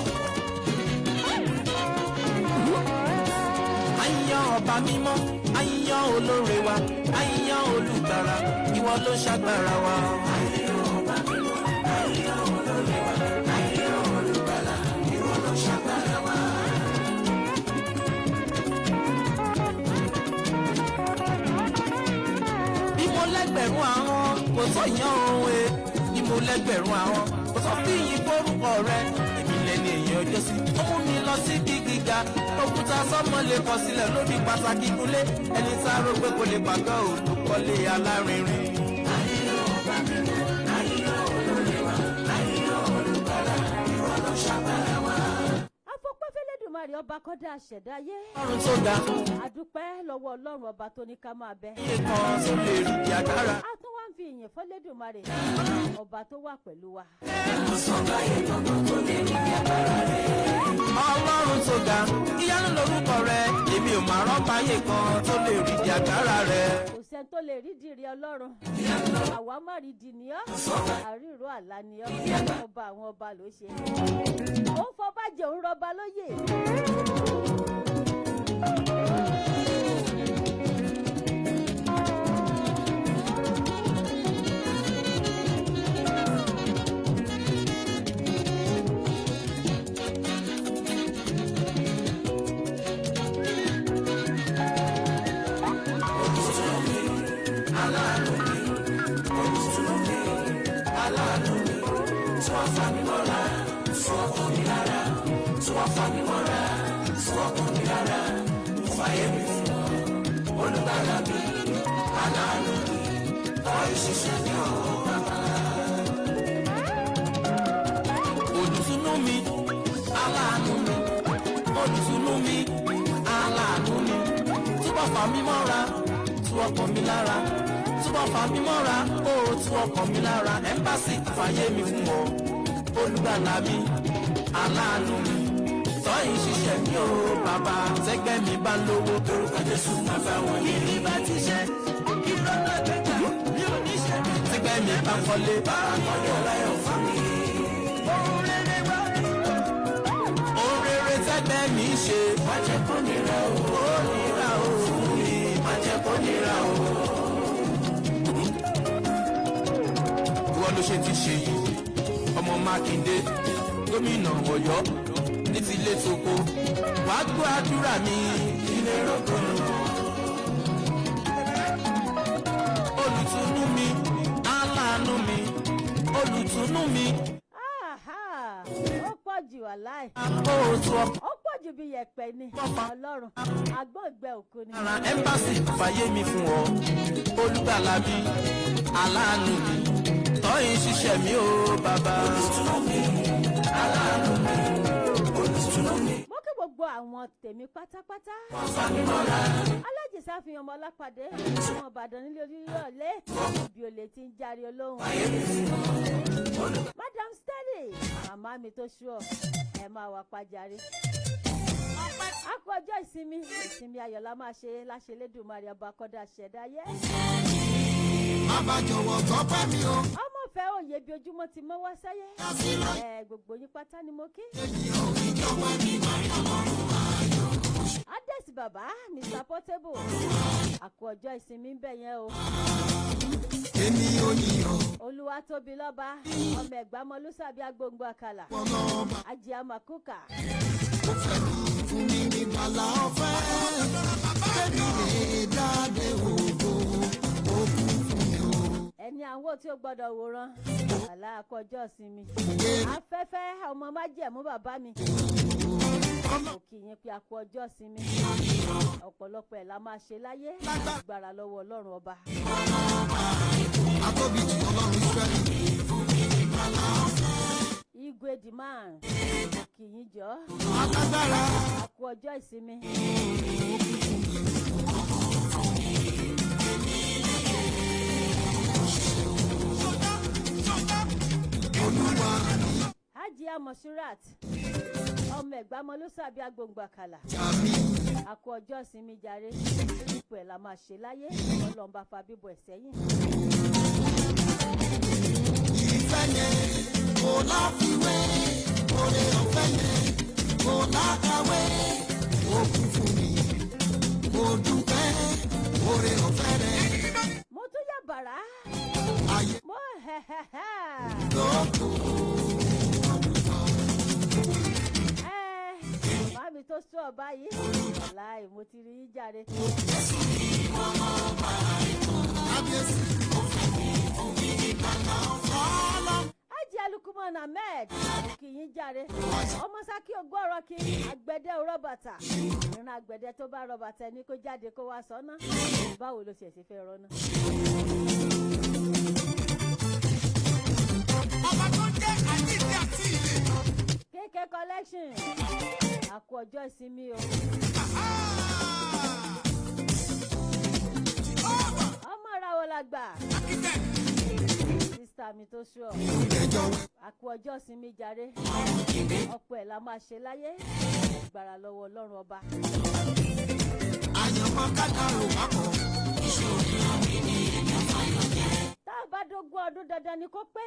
Àyàn ọba mímọ́, àyàn olóore wa, àyàn olùgbàlà, ìwọ ló ṣàgbára wa. Àyàn ọba mímọ́, àyàn olóore wa, àyàn olùgbàlà, ìwọ ló ṣàgbára wa. Bí mo lẹ́gbẹ̀rún ahọ́n kò tó yan òun e, bí mo lẹ́gbẹ̀rún ahọ́n kò sọ fí yín forúkọ rẹ, èmi lẹni èèyàn ọjọ́ sí. Ó mú mi lọ síbi gíga, òkúta sọ́mọ lè kọ sílẹ̀ lórí pàtàkì kúnlé, ẹni tá a rò pé kò lè pàgọ́ olùkọ́lé alárinrin. Àyàn ọba mímọ́, àyàn olóore wa, àyàn olùgbàlà, ìwọ ló ṣàgbára wa. Afọpẹ́ fẹ́lẹ́dùmarè ọba kọ́dá àṣẹ̀dá ayé. Ọlọ́run tó ga, Àdúpẹ́ lọ́wọ́ Ọlọ́run ọba tó ní ká máa bẹ. iye kan tó lè rí di agbára. A tún wá ń fi ìyìn fọ́lẹ́dùmarè ọba tó wà pẹ̀lú wa. Kò sọ́ba ìgbọ̀ngàn tó lè rí bí agbára rẹ̀. Ọlọ́run tó ga, ìyanu lorúkọ rẹ, èmi ò máa rọ́pá ayé kan tó lè rí di agbára rẹ. Kò sẹ́ni tó lè rídìí rí Ọlọ́run. Àwa má rídìí ni ọ́, àríro àlá ni ọ́, ọba àwọn ọba ló ṣe. Ó ń fọba jẹ òun rọba lóyè. Olùtùnú mi, aláàánú mi, olùtùnú mi, aláàánú mi, tí wọ́n fa mi mọ́ra, tí wọ́n kàn mí lára, tí wọ́n fa mi mọ́ra, tí wọ́n kàn mí lára, mo fàyè mi fún ọ, olùgbàlà mi, aláàánú mi, kọ́ ìṣiṣẹ́ mi ò bàbá. Olùtùnú mi, aláàánú mi, olùtùnú mi, aláàánú mi, túbọ̀ fà mí mọ́ra, tú ọkàn mi lára, túbọ̀ fà mí mọ́ra, ó tú ọkàn mi lára, ẹ́mbáàsì fàyè mi fún ọ, olùgbàlà mi, aláàánú mi, tọ́yìn ṣiṣẹ́ mi ò bàbá, tẹ́gbẹ́ mi bá lówó, Lórúkọ Jésù máa bá wọn yé. kí bá ti ṣe, kí lọ́nà gbẹ̀gbà, mi ò ní ṣe bí. Tẹ́gbẹ́ mi bá kọ́lé, Kọ́lé ọláyọ̀ fún mi. ohun rere wá. Ohun rere tẹ́gbẹ́ mi ṣe. Má jẹ́ kó nira o, Ó nira o fún mi. Má jẹ́ kó nira o. Ìwọ ló ṣe ti ṣe yìí, ọmọ Mákindé, gómìnà Ọ̀yọ́, ní tilé toko, wàá gbọ́ àdúrà mi. Ilé rògbòdò. Olùtùnú mi, aláàánú mi, olùtùnú mi, Áhà, ó pọ̀ jù wàláì. ó tu ọkọ̀ Ó pọ̀ jù bí yẹ̀pẹ̀ ni. Ọlọ́run àgbọ̀n ìgbẹ́ òkú ni. ara ẹ́mbáàsì fàyè mi fún ọ, olùgbàlà mi, aláàánú mi, tọ́yìn ṣiṣẹ́ mi ó bàbá. Olùtùnú mi, aláàánú mi, olùtùnú mi, Mo kí gbogbo àwọn tèmi pátápátá. wọ́n fa mi mọ́ra. Alájẹsà fi ọmọ ọlápàdé ọmọ Ìbàdàn nílé onílé ibi olè tí ń járe olóhùn. Fàyè mi fún ọ, Madam Stanley, màmá mi tó ṣú ọ, ẹ máa wà pàjáre. A kú ọjọ́ ìsinmi, ìsinmi ayọ̀ la máa ṣe láṣẹ Elédùmarè ọba kọ́dá ṣẹ̀dá yẹ. Bàbá jọ̀wọ́ tọ́pẹ́ mi o. Ọmọfẹ́ òye bí ojúmọ́ ti mọ́ wá sáyé. Kásílọ̀ Ẹ gbogbo yín pátá ni mo kí. ènìyàn ìjọba mi máa ń lọ́rùn ayọ̀. Adẹ́sì bàbá Mr Portable, a kú ọjọ́ ìsinmi ń bẹ̀ yẹn o. Èmi ò yíyan Olúwa tóbi lọ́ba, ọmọ ẹ̀gbá mọlúsàbí agbóngbò àkàlà, ọlọ́ba. Ajé Amakuka. Ó fẹ́ mi fún mi ní bàlá ọ̀fẹ́. Kébì lè dáadé ògo, ó kú fún mi o. Ẹni àwọn tí ó gbọ́dọ̀ wòran, àlá àkọjọ́ ìsinmi. Afẹ́fẹ́ ọmọ májẹ̀mú bàbá mi. Mo kí yín pé a kú ọjọ́ ìsinmi. Ọ̀pọ̀lọpọ̀ ẹ̀ la máa ṣe láyé. Gbàrà lọ́wọ́ Ọlọ́run ọba. Atóbi jù ọlọ́run Ísírẹ́lì. Igwe the man. Mo kí yín jọ. Alágbára A kú ọjọ́ ìsinmi. Alájà Moshirat, ọmọ Ẹ̀gbámọ ló sàbí agbóngbò àkàlà. Jàmí. Àkó ọjọ́ ìsinmi jàre, ipò ẹ̀ la máa ṣe láyé, ọlọ́mọba fa bíbọ̀ ẹ̀ sẹ́yìn. Ìfẹ́ yẹn kò láfiwé, oore ọ̀fẹ́ yẹn kò lákàwé. Ó kún fún mi, mo dúpẹ́ oore ọ̀fẹ́ rẹ̀. Mo tún yà bàrà. Ayé mo ló kù ọdún kan. Ẹ màmí tó sọ ọ báyìí láì mo ti rí yín jàre. Kábíyèsí. Ájì Alukumon Ahmed, kì í jàre. Ọmọ Sákì ogún ọ̀rọ̀ kí àgbẹ̀dẹ ò rọ́bàtà. Ìran àgbẹ̀dẹ tó bá rọ́bàtà ẹni kó jáde kó wá sọ́nà. Báwo ló ṣe ṣe fẹ́ rọ́nà? Ọba tó jẹ́ àjíǹde àti ìyè. Kéèké Collection, àkú ọjọ́ ìsinmi o. Ọmọ ìràwọ̀ làgbà. Architect. Sister mi tó sú ọ. Mi ò dẹjọ́ wẹ́. Àkú ọjọ́ ìsinmi jàre. Ọ̀pọ̀ ẹ̀ la máa ṣe láyé. Gbàrà lọ́wọ́ Ọlọ́run ọba. Àyànmọ́ kádàrò papọ̀. Tá a bá dógún ọdún, dandan ni kó pé.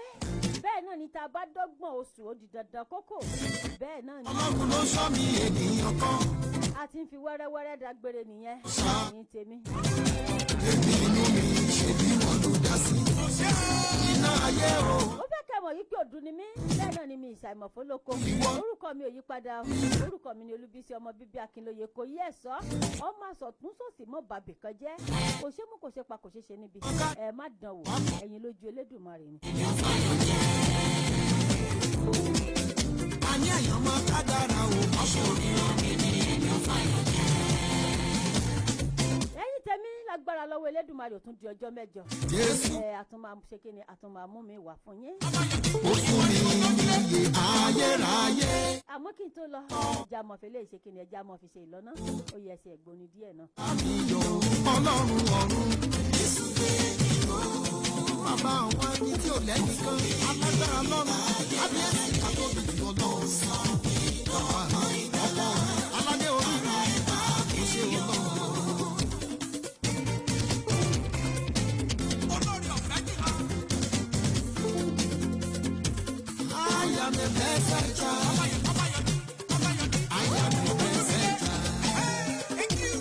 Bẹ́ẹ̀ náà ni tá a bá dọ́gbọ̀n oṣù, ó di dandan kókò. Bẹ́ẹ̀ náà ni. Ọlọ́run ló sọ mí, ènìyàn kan. A ti ń fi wẹ́rẹ́wẹ́rẹ́ dágbére nìyẹn ní tèmi. Èmi inú mi ṣe bí wọ́n ló dá sí. Iná ayé o. Ó fẹ́ kẹ́ mọ̀ yìí pé òdùn ni mí, bẹ́ẹ̀ náà ni mi ìṣàìmọ̀ fólóko. Orúkọ mi ò yí padà o. Orúkọ mi ni Olúbísí ọmọ bíbí Akínlóye kò yí ẹ̀sọ́ ọmọ àsọ̀tún sòsì mọ́ bàbí kan jẹ́. Kò ṣe mú, kò ṣe pa, kò ṣe ṣe níbi ẹ má dán wò. Ẹ̀yin lójú Elédùmarè ni. A ní àyànmọ́ kádàrá o. Ẹ̀yin tèmi, lágbára lọ́wọ́ Elédùmarè, ò tún di ọjọ́ mẹ́jọ. Jésù. Ẹ àtún máa ṣe kí ni, àtún máa mú mi wá fún yín. Ó fún mi níye ayérayé. Àmọ́ kí n tó lọ, ẹja mọ̀ fi lè ṣe kí ni, ẹja mọ̀ fi ṣe ìlọ́nà. Ó yẹ ẹsẹ̀ ìgbóni díẹ̀ náà. Àmì yọ Ọlọ́run ọ̀run. Jésù gbé mi ró. Bàbá àwọn ẹni tí ò lẹ́nìkan, alágbára lọ́run, kábíyèsí àtòbí jù ọlọ́run. Bàbá mi, ọkọ mi, aládé orí mi, kò ṣe ọlọ́run. Olórí ọ̀fẹ́ jùlọ. I am a blessed child. I am a blessed child. Thank you.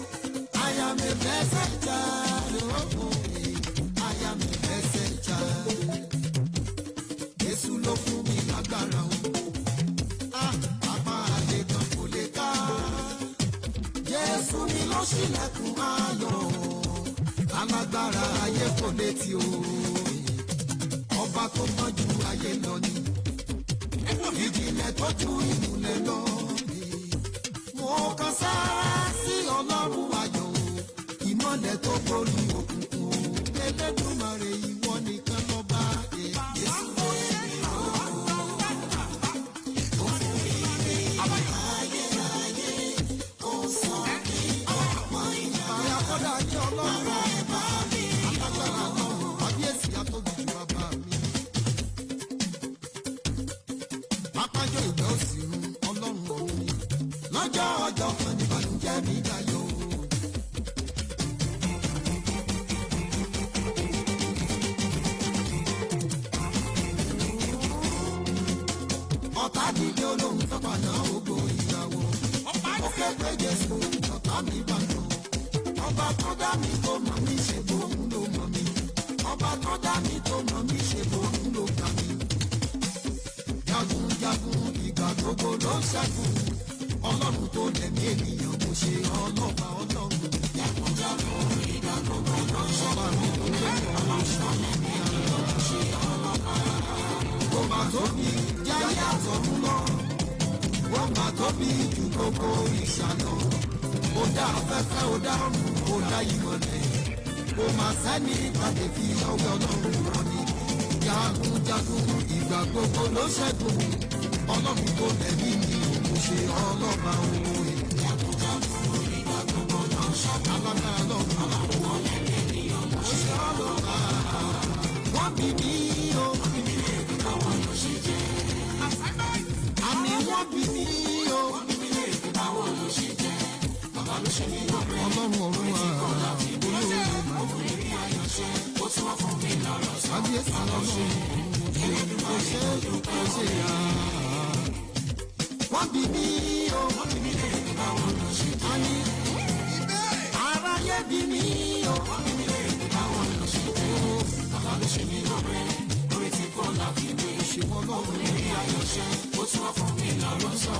I am a blessed child. Oh, oh, eh. I am a blessed child. Jésù ló fún mi lágbára o. Ah, bàbá àlè kan kò lè ká. Jésù mi ló ṣílẹ̀kùn ayọ̀. Alágbára ayé kò létí o. Ọba tó mọ́ ju ayé lọ ni. Ìjìnlẹ̀ tó ju ìmùlẹ̀ lọ ni. Mo kàn sára sí Ọlọ́run ayọ̀ o. Ìmọ̀lẹ̀ tó borí òkùnkùn o. Elédùmarè, ìwọ nìkan lọ́ba. Jésù ló ó fún mi ní ayérayé. Ó sọ mí ọmọ ìyá. Àkọ́dá ayé Ọlọ́run. Alágbára Ọlọ́run. Kábíyèsí àtòbí ju bàbá mi. Pápájọ́ ìgbẹ́ òsì run, Ọlọ́run ọ̀run ni. Lọ́jọ́ ọjọ́ kan ní ìbànújẹ́ mi dayọ̀. Ọ̀tá dìde, olóhùn fẹ́ padà ògo ìyàwó. Ó ké pé Jésù, ọ̀tá mi bá lọ. Ọba tó dá mi tó mọ̀ mí, ṣe bóun ló mọ̀ mí. Ọba tó dá mi tó mọ̀ mí, ṣe bóun ló gbà mí. Jagunjagun ìgbà gbogbo ló ń ṣẹ́gun. Ọlọ́run tó lẹ̀mí ènìyàn, kò ṣe ọlọ́ba Ọlọ́run. Jagunjagun ìgbà gbogbo ló ń ṣẹ́gun. Ọlọ́run tó lẹ̀mí ènìyàn, kò ṣe ọlọ́ba. Ó mà tóbi jáyé àtọ̀run lọ. Ó mà tóbi ju gbogbo ìṣàlọ. Ó dá afẹ́fẹ́, ó dá ọ̀run, ó dá ìmọ̀lẹ̀. Kò mà sẹ́ni tàbí fi ọwọ́ Ọlọ́run rọ̀ ni. Jagunjagun ìgbà gbogbo ló ṣẹ́gun. Ọlọ́run tó lẹ̀mí mi ò kò ṣe ọlọ́ba òwe. Jagunjagun ìgbà gbogbo ló ṣẹ́gun. Alágbára lọ́run. Ọlọ́run tó lẹ̀mí mi ò kò ṣe ọlọ́ba. Wọ́n bí mi o. sí ọlọ́run. Ó ṣe ó ṣe yá. Wọ́n bí mi o. Wọ́n bí mi lè pé báwo ló ṣe jẹ́. A ní aráyé bí mi o. Wọ́n bí mi lè pé báwo ló ṣe jẹ́. Bàbá ló ṣe mí lóore, orí tí kò láfiwé. Ṣé wọ́n lọ́wọ́ ní ayọ̀ ṣe? Ó tún wá fún mi lọ́rọ̀ sọ.